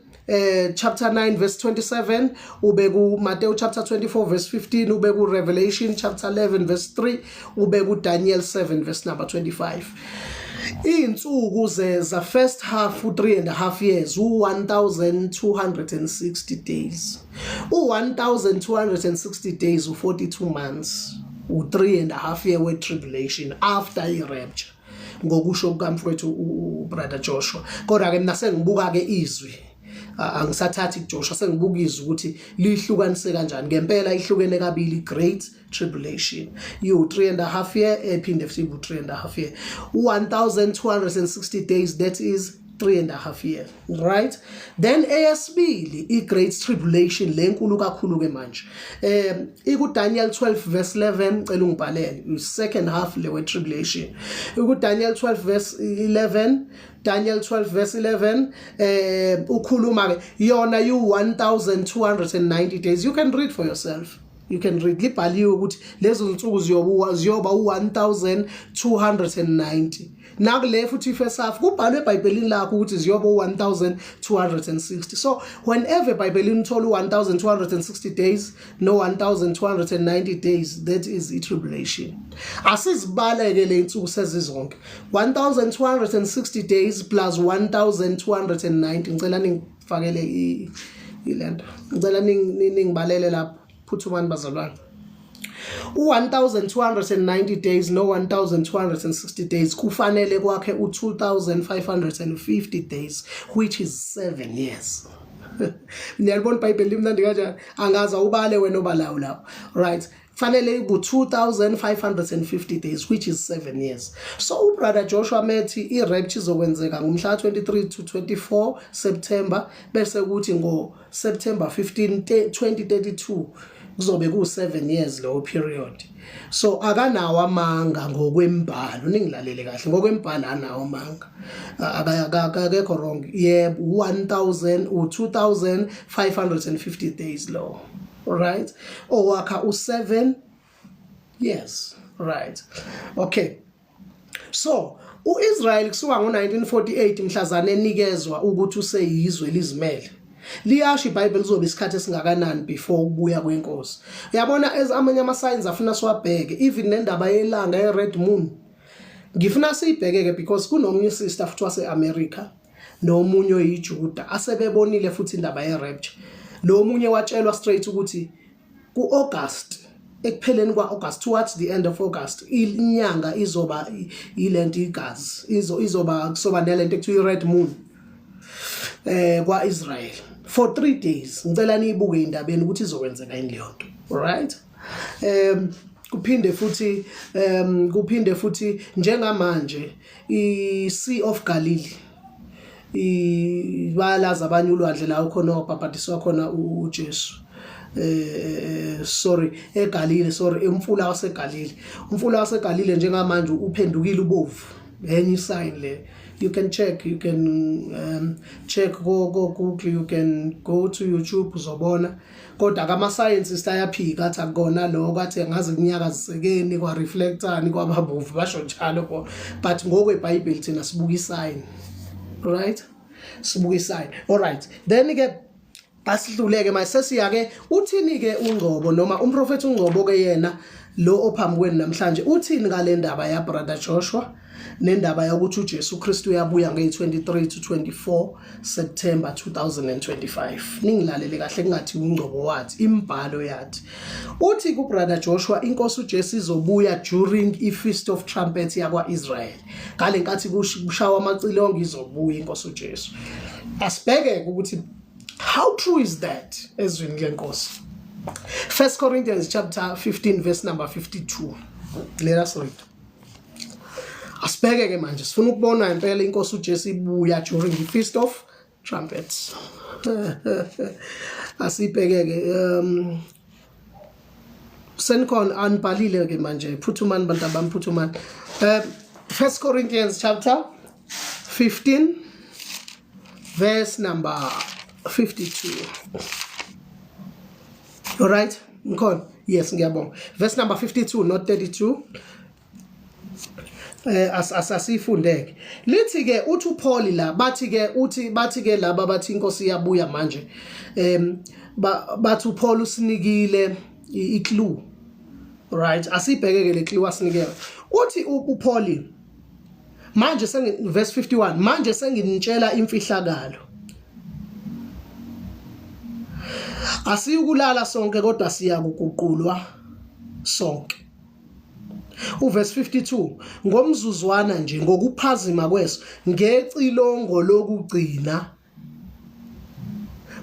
chapter 9 verse 27, ube ku Matthew chapter 24 verse 15, ube ku Revelation chapter 11 verse 3, ube ku Daniel 7 verse number 25. Izinsuku zeza first half u3 and a half years u1260 days, u1260 days, u42 months, u3 and a half year we tribulation after i rapture, ngokusho kukamfowethu ubrother Joshua. Kodwa ke mina sengibuka ke izwi, angisathathi kuJoshua, sengibuka izwi ukuthi lihlukanise kanjani. Ngempela ihlukene kabili great tribulation, you 3 and a half year ephinde futhi ku 3 and a half year, 1260 days, that is 3 and a half years, right? Then eyesibili i-great tribulation lenkulu kakhulu ke manje iku Daniel 12 verse 11. Cela ungibhalele i second half le we tribulation iku Daniel 12 verse 11. Daniel 12 verse 11 ukhuluma ke yona you 1290 days. You can read for yourself. You can read, libhaliwe ukuthi lezo zinsuku ziyoba ziyoba u-1290. Nakule futhi first half kubhalwe eBhayibhelini lakho ukuthi ziyoba u-1260. So whenever eBhayibhelini uthola u-1260 days no 1290 days, that is i-tribulation. Asizibaleke le insuku sezizonke, 1260 days plus 1290. Ngicela ningifakele ilento, ngicela ningibalele lapho, phuthumani bazalwane. U-1290 days no 1260 days kufanele kwakhe u-2550 days, which is 7 years. Niyalibona iBhayibheli limnandi kanjani? Angaza ubale wena obalawo lapho, right? Fanele ku 2550 days, which is 7 years. So uBrother Joshua methi i-rapture izokwenzeka ngomhla 23 to 24 September, bese kuthi ngo September 15 2032 kuzobe ku 7 years lowo period. So akanawo amanga ngokwembhalo, ningilalele kahle, ngokwembhalo anawo amanga, akekho wrong. Yebo, 1000 u2550 days lo, right, owakha u7 years, right? Okay, so uIsrael kusuka ngo1948 mhlazane enikezwa ukuthi useyizwe lizimele, liyasho iBhayibheli lizobe isikhathi esingakanani before ukubuya kwenkosi. Uyabona, as amanye ama signs afuna siwabheke, even nendaba yelanga, ye-red moon, ngifuna siyibheke ke, because kunomunye sister futhi wase-America nomunye oyiJuda asebebonile futhi indaba ye-rapture. Lo munye watshelwa straight ukuthi ku-August, ekupheleni kwa-August, towards the end of August, inyanga izoba ilento igazi, izoba kusoba nalento ekuthiwa i-red moon kwa-Israel for 3 days. Ngicela niyibuke indabeni ukuthi izokwenzeka yini leyo nto, alright? Kuphinde futhi njengamanje i-Sea of Galilee, ibalaza abanye ulwandle la ukhona wabhabhadiswa khona uJesu, sorry, eGalile, sorry, emfula waseGalile. Umfula waseGalile njengamanje uphendukile ubovu, enye isign le. You can check, you can check go Google, you can go to YouTube, uzobona. Kodwa kama scientists ayaphika, athi akukona lokho, athi ngaze kunyakazisekeni kwa reflectani kwababovu, basho njalo bo. But ngokweBhayibheli thina sibuka isign, right? Sibuka isign, all right? Then ke asidluleke manje, sesiya ke, uthini ke uNgcobo noma umprofeti uNgcobo ke yena lo ophambi kwenu namhlanje, uthini ngale ndaba ya Brother Joshua nendaba yokuthi uJesu Kristu uyabuya nge-23 to 24 September 2025? Ningilalele kahle, kungathi uNgcobo wathi, imbhalo yathi. Uthi ku Brother Joshua inkosi uJesu izobuya during i-Feast of Trumpets yakwa-Israel. Ngale nkathi kushawa amacilongo izobuya inkosi uJesu. Asibheke ukuthi how true is that ezwini lenkosi. 1 Corinthians chapter 15 verse number 52, let us read. Asibheke ke manje, sifuna ukubona impela inkosi uJesu ibuya during the Feast of Trumpets. Asibheke ke, senikhona, anibhalile ke manje, phuthumani bantu abami, phuthumani. 1 Corinthians chapter 15 verse number 52. All right, ngikhona? Yes, ngiyabonga. Verse number 52, not 32. Asifundeke, lithi ke, uthi uPaul la, bathi ke, uthi bathi ke laba bathi inkosi iyabuya manje, bathi uPaul usinikile i-clue, right? Asibheke ke le clue asinikele. Uthi uPaul manje sengi, verse 51, "Manje senginitshela imfihlakalo: asiyukulala sonke, kodwa siya kuguqulwa sonke." Uverse 52: "Ngomzuzwana nje, ngokuphazima kweso, ngecilongo lokugcina,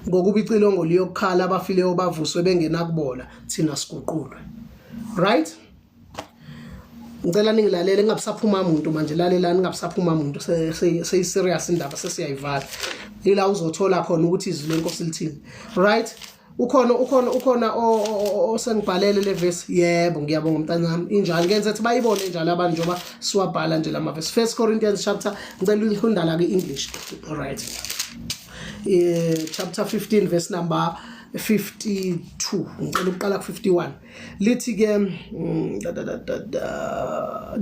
ngokuba icilongo liyokukhala, abafileyo bavuswe bengenakubola, thina siguqulwe." Right, ngicela ningilalele, ngingabisaphuma umuntu manje. Lalelani, ngingabisaphuma umuntu, seyi serious indaba, sesiyayivala. Ila uzothola khona ukuthi izwi lenkosi lithini, right? Ukhona osengibhalele le verse? Yebo, ngiyabonga mntanami. Injalo, ngenze ukuthi bayibone njalo abantu njengoba siwabhala nje lama verse. First Corinthians chapter, ngicela ulifunda la ke English, all right? Chapter 15 verse number 52, ngicela ukuqala ku 51. Lithi ke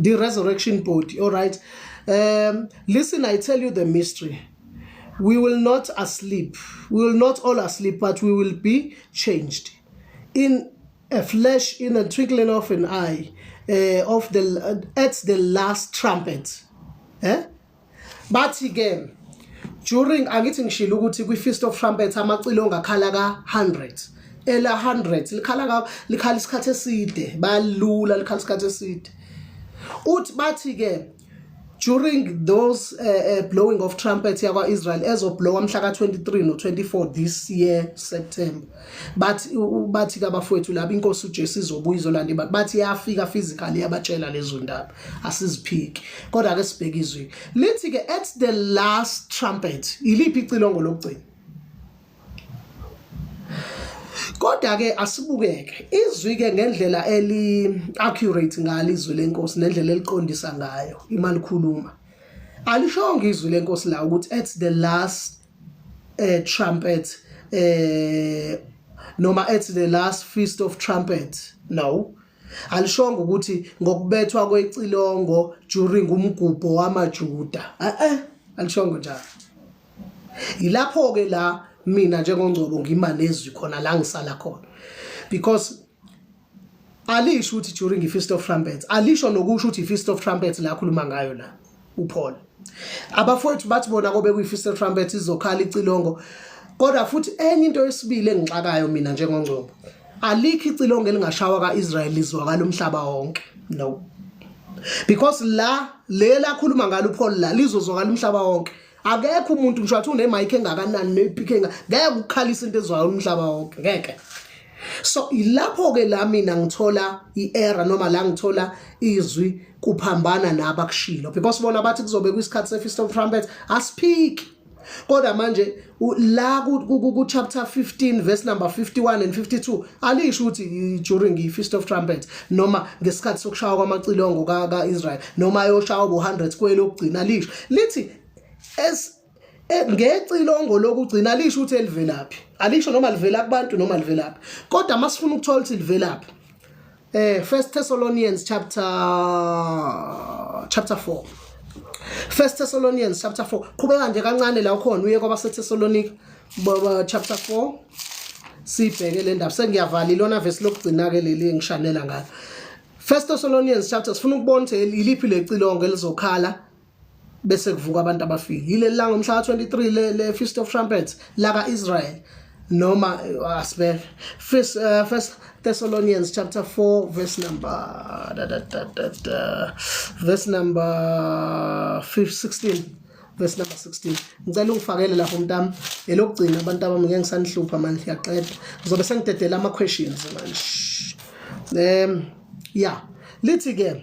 the resurrection body. All right, listen, I tell you the mystery. We will not asleep, we will not all asleep, but we will be changed in a flash, in a twinkling of an eye, of the at the last trumpet. Bathi ke during, angithi ngishilo ukuthi kwi Feast of Trumpets amacilongo akhala ka 100, ela 100 likhala ka likhala isikhathi eside, balula likhala isikhathi eside. Uthi bathi ke during those blowing of trumpets yakwa Israel ezoblowa mhla ka 23 no 24 this year September, bathi kabafowethu laba inkosi uJesu izobuya izolanda ibantu. Bathi yafika physically yabatshela lezo ndaba, asiziphiki, kodwa ke sibheke izwi. Lithi ke at the last trumpet, iliphi icilongo lokugcina? Kodwa ke asibukeke izwi ke ngendlela eli accurate ngalo izwi lenkosi nendlela eliqondisa ngayo imali khuluma. Alishongo izwi lenkosi la ukuthi at the last trumpet noma at the last feast of trumpet. No, alishongo ukuthi ngokubethwa kwecilongo during umgubho wamaJuda. Alishongo njalo. Yilapho ke la mina njengoNgcobo ngima nezwi khona la ngisala khona, because alisho ukuthi during i-Feast of Trumpets, alisho nokusho ukuthi i-Feast of Trumpets la khuluma ngayo la uPaul. Abafowethu bathi bona kobe kuyi-Feast of Trumpets izokhala icilongo. Kodwa futhi enye into yesibili engixakayo mina njengoNgcobo, alikho icilongo elingashawa ka-Israel lizwakala umhlaba wonke. No, because la lela khuluma ngalo uPaul la lizozwakala umhlaba wonke. Akekho umuntu, ngisho athi une-mic engakanani ne-speaker ngeke ukukhalisa into ezwakala umhlaba wonke, ngeke. So ilapho ke la mina ngithola i-error noma la ngithola izwi kuphambana nabakushilo, because bona bathi kuzobe kuyisikhathi se-Feast of Trumpets, asiphiki. Kodwa manje la ku chapter 15 verse number 51 and 52 alisho ukuthi during i-Feast of Trumpets noma ngesikhathi sokushawa kwamacilongo ka-Israel noma ayoshawa bo 100 kwelokugcina. Alisho, lithi as ngecilongo lokugcina. Alisho ukuthi elivelaphi, alisho noma livela kubantu noma livelaphi. Kodwa masifuna ukuthola ukuthi livelaphi, First Thessalonians chapter 4, First Thessalonians chapter 4. Qhubeka nje kancane la ukhona uye kwabaseThessalonica baba chapter 4, sibheke le ndaba. Sengiyavala, ilona verse lokugcina ke leli engishanela ngalo. First Thessalonians chapter, sifuna ukubona ukuthi iliphi lecilongo elizokhala bese kuvuka abantu abafile. Yileli langa umhla ka-23 le Feast of Trumpets la ka-Israel noma asibeke First Thessalonians chapter 4 verse number da, da, da, da, da, verse number 16, verse number 16. Ngicela ungifakele lapho mntami elokugcina. Abantu abami, ngeke ngisanihlupha manje, ngiyaqeda, ngizobe sengidedela ama questions manje. Yeah, lithi ke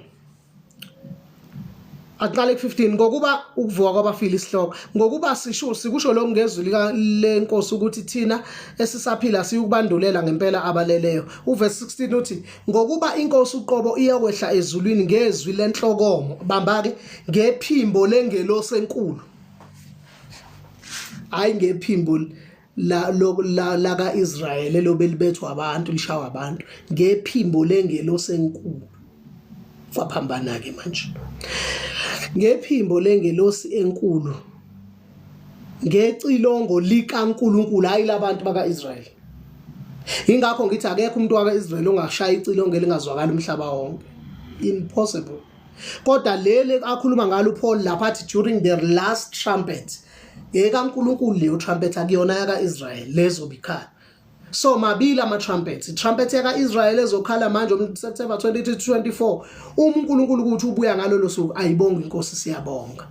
aqale ku-15, ngokuba ukuvuka kwabafile isihloko. Ngokuba sisho sikusho lokhu ngezwi lika lenkosi ukuthi thina esisaphila siyukubandulela ngempela abaleleyo. Uverse 16 uthi ngokuba inkosi uqobo iyakwehla ezulwini ngezwi lenhlokomo, bamba ke, ngephimbo lengelosi enkulu, hayi ngephimbo la kaIsrael elobe libethwa abantu, lishawa abantu, ngephimbo lengelosi enkulu. Kwaphambana ke manje. Ngephimbo lengelosi enkulu, ngecilongo likaNkuluNkulu, hayi labantu bakaIsrael. Ingakho ngithi akekho umuntu wakaIsrael ongashaya icilongo elingazwakala umhlaba wonke, impossible. Kodwa leli akhuluma ngalo uPaul lapha athi during the last trumpet, ekaNkuluNkulu leyo trumpet, akuyona yakaIsrael lezo bikhala. So mabili ama trumpets, i-trumpet yaka-Israel ezokhala manje September 2024 uma uNkulunkulu ukuthi ubuya ngalolo suku, ayibonga inkosi, siyabonga,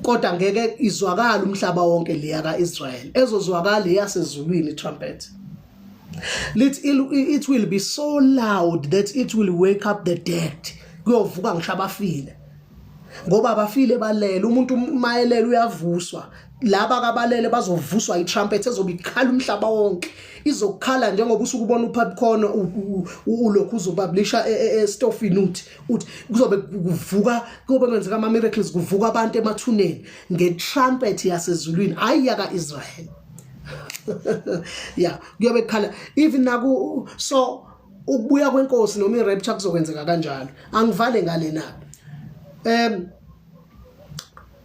kodwa ngeke izwakala umhlaba wonke leya ka-Israel, ezozwakala eyasezulwini trumpet. Lithi it will be so loud that it will wake up the dead. Kuyovuka ngisho abafile, ngoba abafile balele. Umuntu mayelele uyavuswa. Laba kabalele bazovuswa i-trumpet ezobe ikhala umhlaba wonke. Izokukhala njengoba usuke ubona upopcorn ulokhu uzopublisha estofini, uthi kuzobe kuvuka, kuyobe kwenzeka ama miracles, kuvuka abantu emathuneni nge-trumpet yasezulwini, hayi yaka Israel. Yeah, kuyobe kukhala even naku. So ukubuya kwenkosi noma i-rapture kuzokwenzeka kanjalo. Angivale ngale na.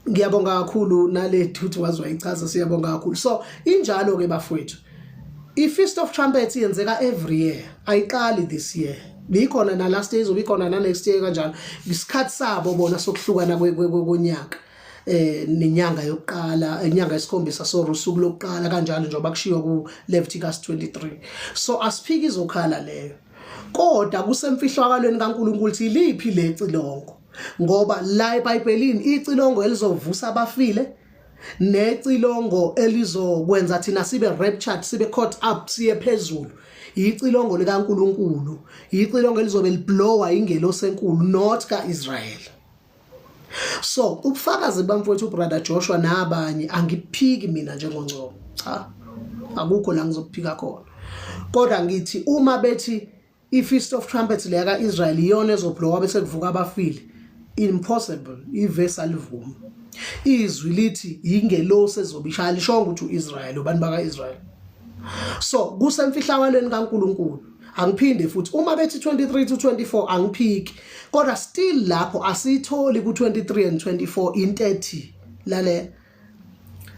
Ngiyabonga kakhulu nale thuthi waziwayichaza, siyabonga kakhulu. So injalo ke bafowethu, i-Feast of Trumpets yenzeka every year, ayiqali this year, bikhona na last year, izobe ikhona na next year kanjalo. Isikhathi sabo bona sokuhlukana konyaka nenyanga yokuqala, inyanga yesikhombisa, so usuku lokuqala kanjalo, njengoba kushiwo ku Leviticus 23. So asiphiki, izokhala leyo, kodwa kusemfihlakalweni kaNkulunkulu ukuthi liphi lecilongo, ngoba la eBhayibhelini icilongo elizovusa abafile necilongo elizokwenza thina sibe raptured, sibe caught up, siye phezulu, icilongo likaNkulunkulu, icilongo elizobe liblowa ingelosi enkulu, not kaIsrael. So ubufakazi bamfowethu brother Joshua nabanye angiphiki mina njengoNgcobo, cha, akukho la ngizokuphika khona, kodwa ngithi uma bethi i-Feast of Trumpets leya ka-Israel iyona ezoblowa bese kuvuka abafile, impossible. Ivesi alivumi. Izwi lithi ingelosi ezobishaya, lishongo ukuthi uIsrael, abantu baka-Israel. So kusemfihlakalweni kaNkulunkulu. Angiphinde futhi, uma bethi 23 to 24, angiphiki, kodwa still lapho asiyitholi ku-23 and 24 into ethi, lalela,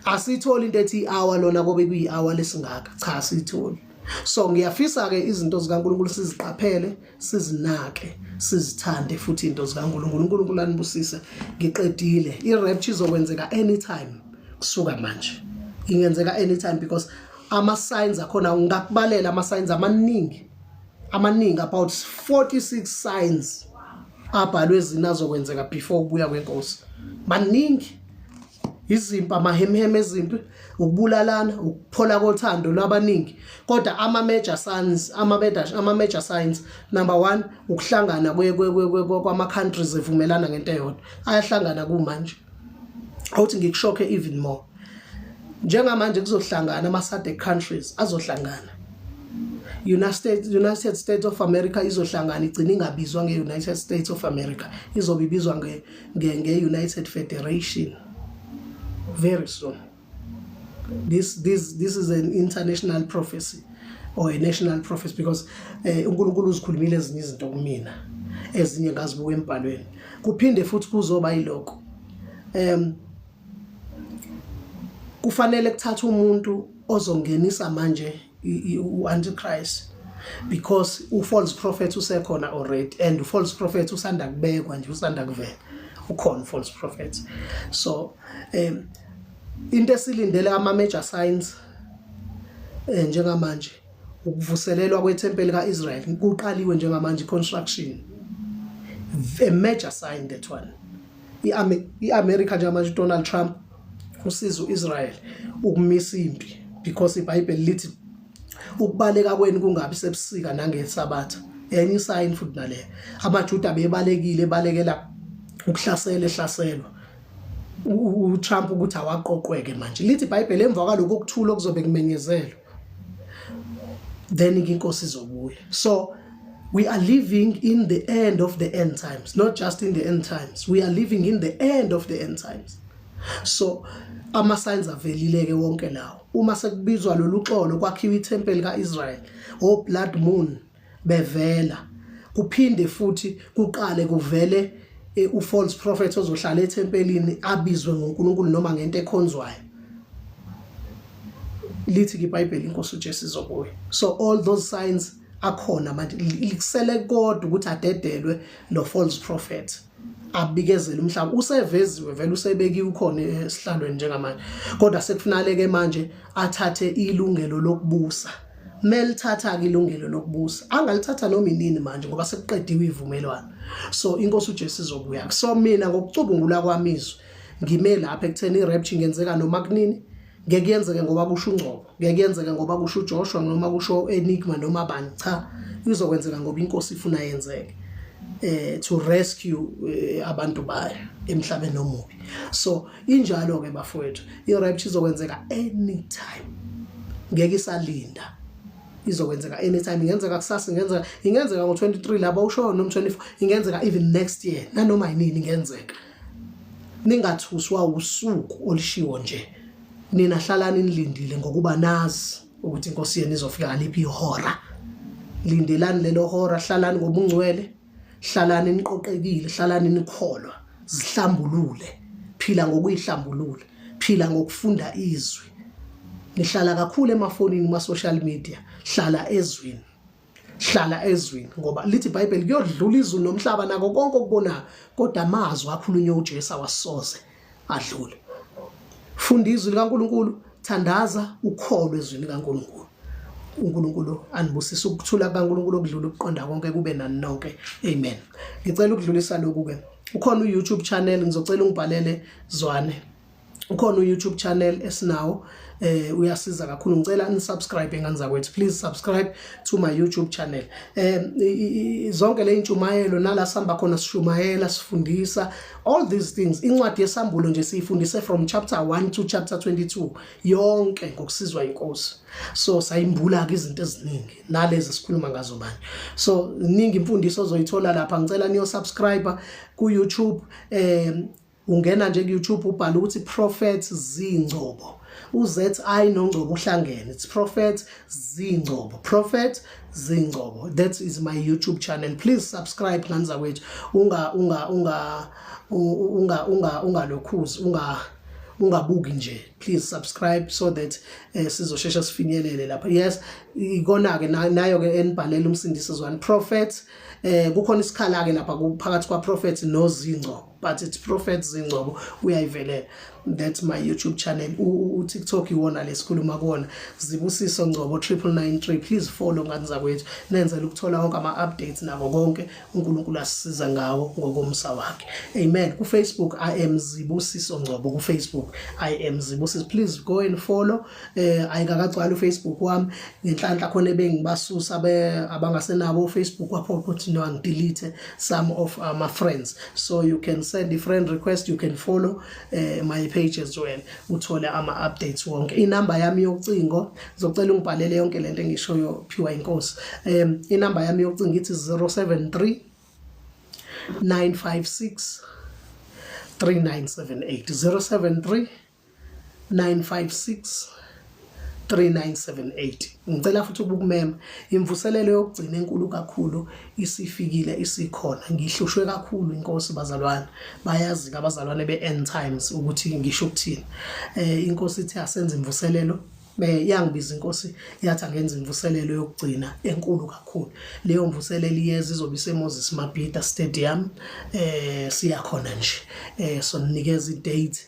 asiyitholi into ethi i-hour lona kobe kuyi-hour lesingaka. Cha, asiyitholi. So ngiyafisa ke izinto zikaNkulunkulu siziqaphele, sizinake, sizithande futhi into zikaNkulunkulu. uNkulunkulu anibusise. Ngiqedile. I-rapture izokwenzeka anytime kusuka manje, ingenzeka anytime, because ama signs akhona ngingakubalela, ama signs amaningi amaningi, about 46 signs abhalwe ezini azokwenzeka before ukubuya kwenkosi. Maningi: izimpi, amahemheme ezimpi, ukubulalana, ukuphola kothando lwabaningi. Kodwa ama major signs, number 1, ukuhlangana kwama countries evumelana ngento eyodwa. Ayahlangana kumanje. Awuthi ngikushocke even more, njengamanje kuzohlangana ama SADC countries, azohlangana. United States of America izohlangana, igcina ingabizwa nge-United States of America, izobe ibizwa nge-United Federation very soon. This is an international prophecy or a national prophecy, because uNkulunkulu uzikhulumile ezinye izinto kumina, ezinye ngazibuka embhalweni. Kuphinde futhi kuzoba yilokho, kufanele kuthathe umuntu ozongenisa manje u-antichrist, because u-false prophet usekhona already, and u-false prophet usanda kubekwa nje, usanda kuvela, ukhona u-false prophet. So into esilindele, ama major signs njengamanje, ukuvuselelwa kwethempeli kaIsrael. Kuqaliwe njengamanje construction, a major sign that one. I-America njengamanje, Donald Trump usiza uIsrael ukumisa impi, because iBhayibheli lithi ukubaleka kwenu kungabi sebusika nangesabatha. Enye isign futhi nale, amaJuda bebalekile, balekela ukuhlasela, ehlaselwa uTrump ukuthi awaqoqweke manje. Lithi iBhayibheli emva kwalokho ukuthula okuzobe kumenyezelwa, then inkosi izobuya. So we are living in the end of the end times, not just in the end times, we are living in the end of the end times. So ama signs avelile ke wonke lawo. Uma sekubizwa lolu xolo, kwakhiwa ithempeli kaIsrael, o blood moon bevela, kuphinde futhi kuqale kuvele u-false prophet ozohlala ethempelini, abizwe ngoNkulunkulu noma ngento ekhonzwayo. Lithi iBhayibheli inkosi uJesu izobuya. So all those signs akhona manje. Likusele kodwa ukuthi adedelwe lo false prophet abikezele umhlaba. Useveziwe vele, usebekiwe, ukhona esihlalweni njengamanje, kodwa sekufanele ke manje athathe ilungelo lokubusa. Melithatha ke ilungelo lokubusa, angalithatha noma inini manje, ngoba sekuqediwe ivumelwano. So inkosi uJesu izobuya. So mina ngokucubungula kwami izwi, ngime lapha ekutheni i-rapture ingenzeka noma kunini. Ngeke yenzeke ngoba kusho uNgcobo, ngeke yenzeke ngoba kusho uJoshua noma kusho Enigma noma bani. Cha, izokwenzeka ngoba inkosi ifuna yenzeke to rescue abantu bayo emhlabeni omubi. So injalo ke bafowethu, i-rapture izokwenzeka anytime, ngeke isalinda, izokwenzeka anytime. Ingenzeka kusasa, ingenzeka ngo-23 laba usho, noma 24, ingenzeka even next year, nanoma yinini ingenzeka. Ningathuswa usuku olushiwo nje. Nina hlalani nilindile ngokuba nazi ukuthi inkosi yenu izofika ngaliphi ihora. Lindelani lelo hora, hlalani ngobungcwele, hlalani niqoqekile, hlalani nikholwa, zihlambulule, phila ngokuyihlambulula, phila ngokufunda izwi. Nihlala kakhulu emafonini kuma social media, hlala ezwini. Hlala ezwini ngoba lithi iBhayibheli kuyodlula izulu nomhlaba nako konke okubonayo kodwa amazwi akhulunywe uJesu awasoze adlule. Funda izwi likaNkulunkulu, thandaza ukholwe ezwini likaNkulunkulu. uNkulunkulu anibusise ukuthula kukaNkulunkulu okudlula ukuqonda konke kube nani nonke. Amen. Ngicela ukudlulisa lokhu ke. Ukhona uYouTube channel ngizocela ungibhalele Zwane. Ukhona uYouTube channel esinawo uyasiza kakhulu ngicela ni subscribe engane zakwethu please subscribe to my YouTube channel zonke le intshumayelo nala sihamba khona sishumayela sifundisa all these things incwadi yesambulo nje siyifundise from chapter 1 to chapter 22 yonke ngokusizwa inkosi so sayimbula ke izinto eziningi nalezi sikhuluma ngazo manje so iningi imfundiso ozoyithola lapha ngicela niyo subscribe ku YouTube Ungena nje ku-YouTube ubhale ukuthi Prophet Zingcobo. U-ZI noNgcobo uhlangene. It's Prophet Zingcobo. Prophet Zingcobo. That is my YouTube channel. Please subscribe ngane zakwethu. Unga unga unga unga unga ungalokhuzi unga ungabuki nje please subscribe so that sizoshesha sifinyelele lapha yes ikona ke nayo ke enibhalela umsindisi Zwane prophet kukhona isikhala ke lapha phakathi kwa prophet noZingcobo but it's Prophet Zingcobo uyayivelela that's my YouTube channel u-TikTok iwona lesikhuluma kuwona Zibusiso Ngcobo 9993 please follow ngane zakwethu nenzela ukuthola wonke ama-updates nako konke uNkulunkulu asisiza ngawo ngokomsa wakhe amen ku Facebook I am Zibusiso Ngcobo ku Facebook I am Zibusiso please go and follow ayikakagcwali uFacebook wami ngenhlanhla khona ebengibasusa abangasenabo uFacebook wapho ukuthi no angidelete some of my friends so you can send a friend request you can follow my page as well uthole ama updates wonke inamba yami yocingo ngizocela ungibhalele yonke lento engishoyo phiwa inkosi inamba yami yocingo ithi 073 956 3978 073 956 3978 ngicela futhi ukukumema imvuselelo yokugcina enkulu kakhulu isifikile isikhona ngihlushwe kakhulu inkosi bazalwane bayazi abazalwane be-end times ukuthi ngisho ukuthini inkosi ithi asenze imvuselelo yangibiza inkosi yathi angenza imvuselelo yokugcina enkulu kakhulu leyo mvuselelo iyeza izobe iseMoses Mabhida Stadium siyakhona nje so ninikeza i-date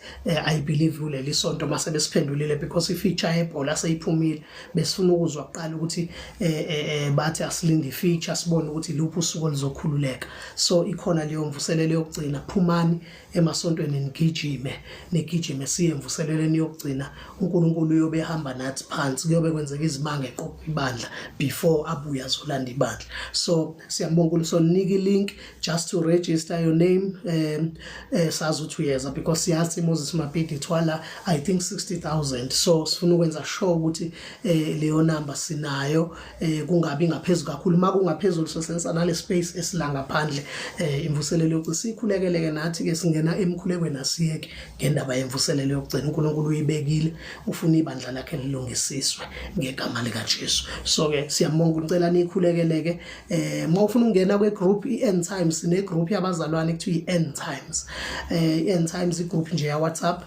I believe kuleli sonto mase besiphendulile because i-feature yebhola seyiphumile besifuna ukuzwa kuqala ukuthi bathi asilinde i-feature sibone ukuthi luphi usuku oluzokhululeka so ikhona leyo mvuselelo yokugcina phumani emasontweni nigijime nigijime siye emvuselelweni yokugcina uNkulunkulu uyobe ehamba nathi phansi kuyobe kwenzeka izimanga eqoqa ibandla before abuye azolanda ibandla so siyambonga uNkulunkulu so nika i-link just to register your name sazi ukuthi uyeza because siyazi Moses Mabhida ithwala I think 60000 so sifuna ukwenza sure ukuthi leyo number sinayo kungabi ngaphezulu kakhulu uma kungaphezulu sosensa nale space esila ngaphandle imvuselelo yokugcina sikhulekeleke nathi ke singena emkhulekweni asiyeke ngendaba yemvuselelo yokugcina uNkulunkulu uyibekile ufuna ibandla lakhe lilungisiswe ngegama likaJesu so ke siyambonga ngicela nikhulekeleke uma ufuna ukungena kwe group i-End Times sine group yabazalwane kuthiwa i-End Times i-End Times i group nje ya WhatsApp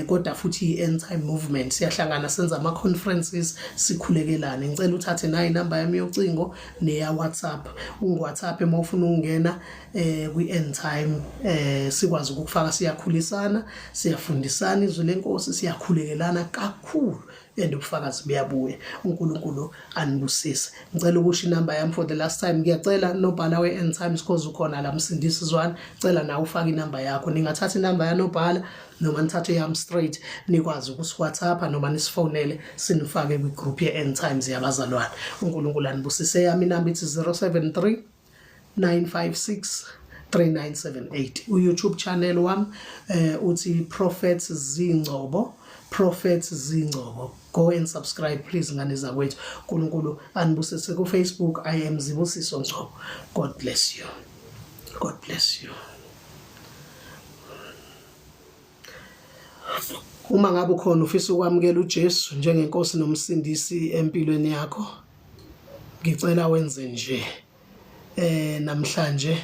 kodwa futhi i-End Time Movement siyahlangana senza ama conferences sikhulekelane ngicela uthathe nayi inamba yami yocingo neya WhatsApp ungu WhatsApp uma ufuna ukungena kwi End Time sikwazi ukukufaka siyakhulisana siyafundisana izwi lenkosi siyakhulekelana kakhulu and ubufakazi buyabuya uNkulunkulu anibusise ngicela ukusho inamba yami for the last time ngiyacela nobhala we-end times cause ukhona la msindisi zwane cela nawe ufake inamba yakho ningathatha inamba yanobhala noma nithathe yami straight nikwazi ukusiwhatsapp noma nisifonele sinifake kwigroup ye-end times yabazalwane uNkulunkulu anibusise yami inamba ithi 073 956 3978 uYouTube channel wami uthi Prophet Zingcobo Prophet Zingcobo go and subscribe please ngane zakwethu uNkulunkulu anibusise ku Facebook I am Zibusiso Ngcobo God bless you God bless you. Uma ngabe ukhona ufisa ukwamukela uJesu njengenkosi nomsindisi empilweni yakho, ngicela wenze nje. Eh namhlanje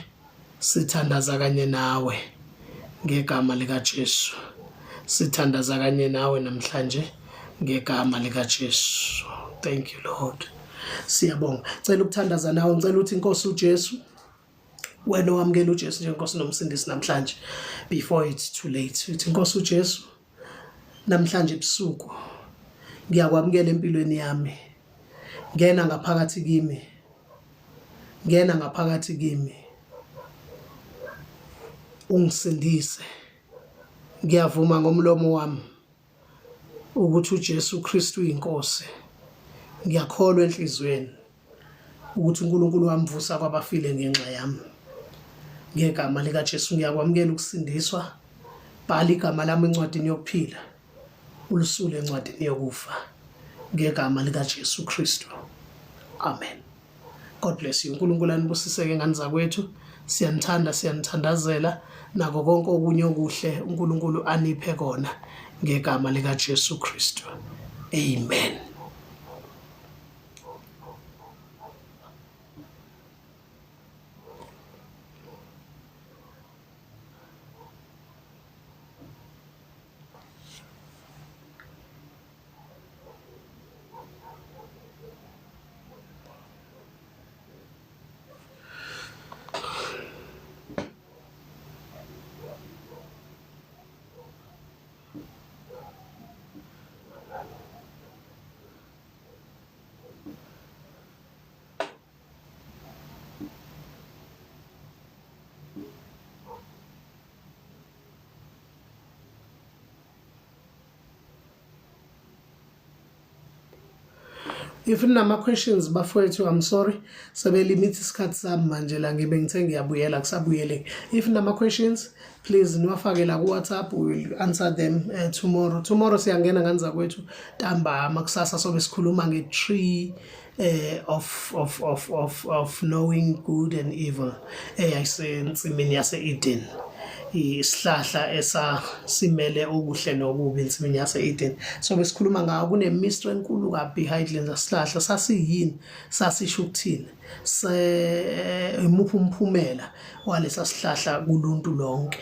sithandaza kanye nawe ngegama lika Jesu. Sithandaza kanye nawe namhlanje ngegama lika Jesu. Thank you Lord. Siyabonga. Cela ukuthandaza nawe, ngicela uthi inkosi uJesu wena owamukela uJesu njengenkosi nomsindisi namhlanje before it's too late. Uthi inkosi uJesu namhlanje ebusuku ngiyakwamukela empilweni yami. Ngena ngaphakathi kimi. Ngena ngaphakathi kimi. Ungisindise. Ngiyavuma ngomlomo wami ukuthi uJesu Kristu uyinkosi. Ngiyakholwa enhliziyweni ukuthi uNkulunkulu wamvusa kwabafile ngenxa yami. Ngegama likaJesu ngiyakwamukela ukusindiswa. Bhala igama lami encwadini yokuphila. Ulisule encwadini yokufa. Ngegama likaJesu Kristu. Amen. God bless you. uNkulunkulu anibusiseke ngane zakwethu. Siyanithanda, siyanithandazela nako konke okunye okuhle uNkulunkulu aniphe kona ngegama likaJesu Kristu. Amen. If ninama questions bafowethu I'm sorry sebelimit isikhathi sami manje la ngibe ngithe ngiyabuyela kusabuyeleki. If ninama questions please niwafake la ku WhatsApp we will answer them tomorrow. Tomorrow siyangena ngane zakwethu ntambama kusasa sobe sikhuluma nge tree of of of of of knowing good and evil eyayisensimini yase-Eden isihlahla esasimele okuhle nokubi ensimini yase-Eden so besikhuluma ngawo kune-mystery enkulu kabi behind lesa sihlahla sasiyini sasisho ukuthini se imuphi umphumela walesa sihlahla kuluntu lonke.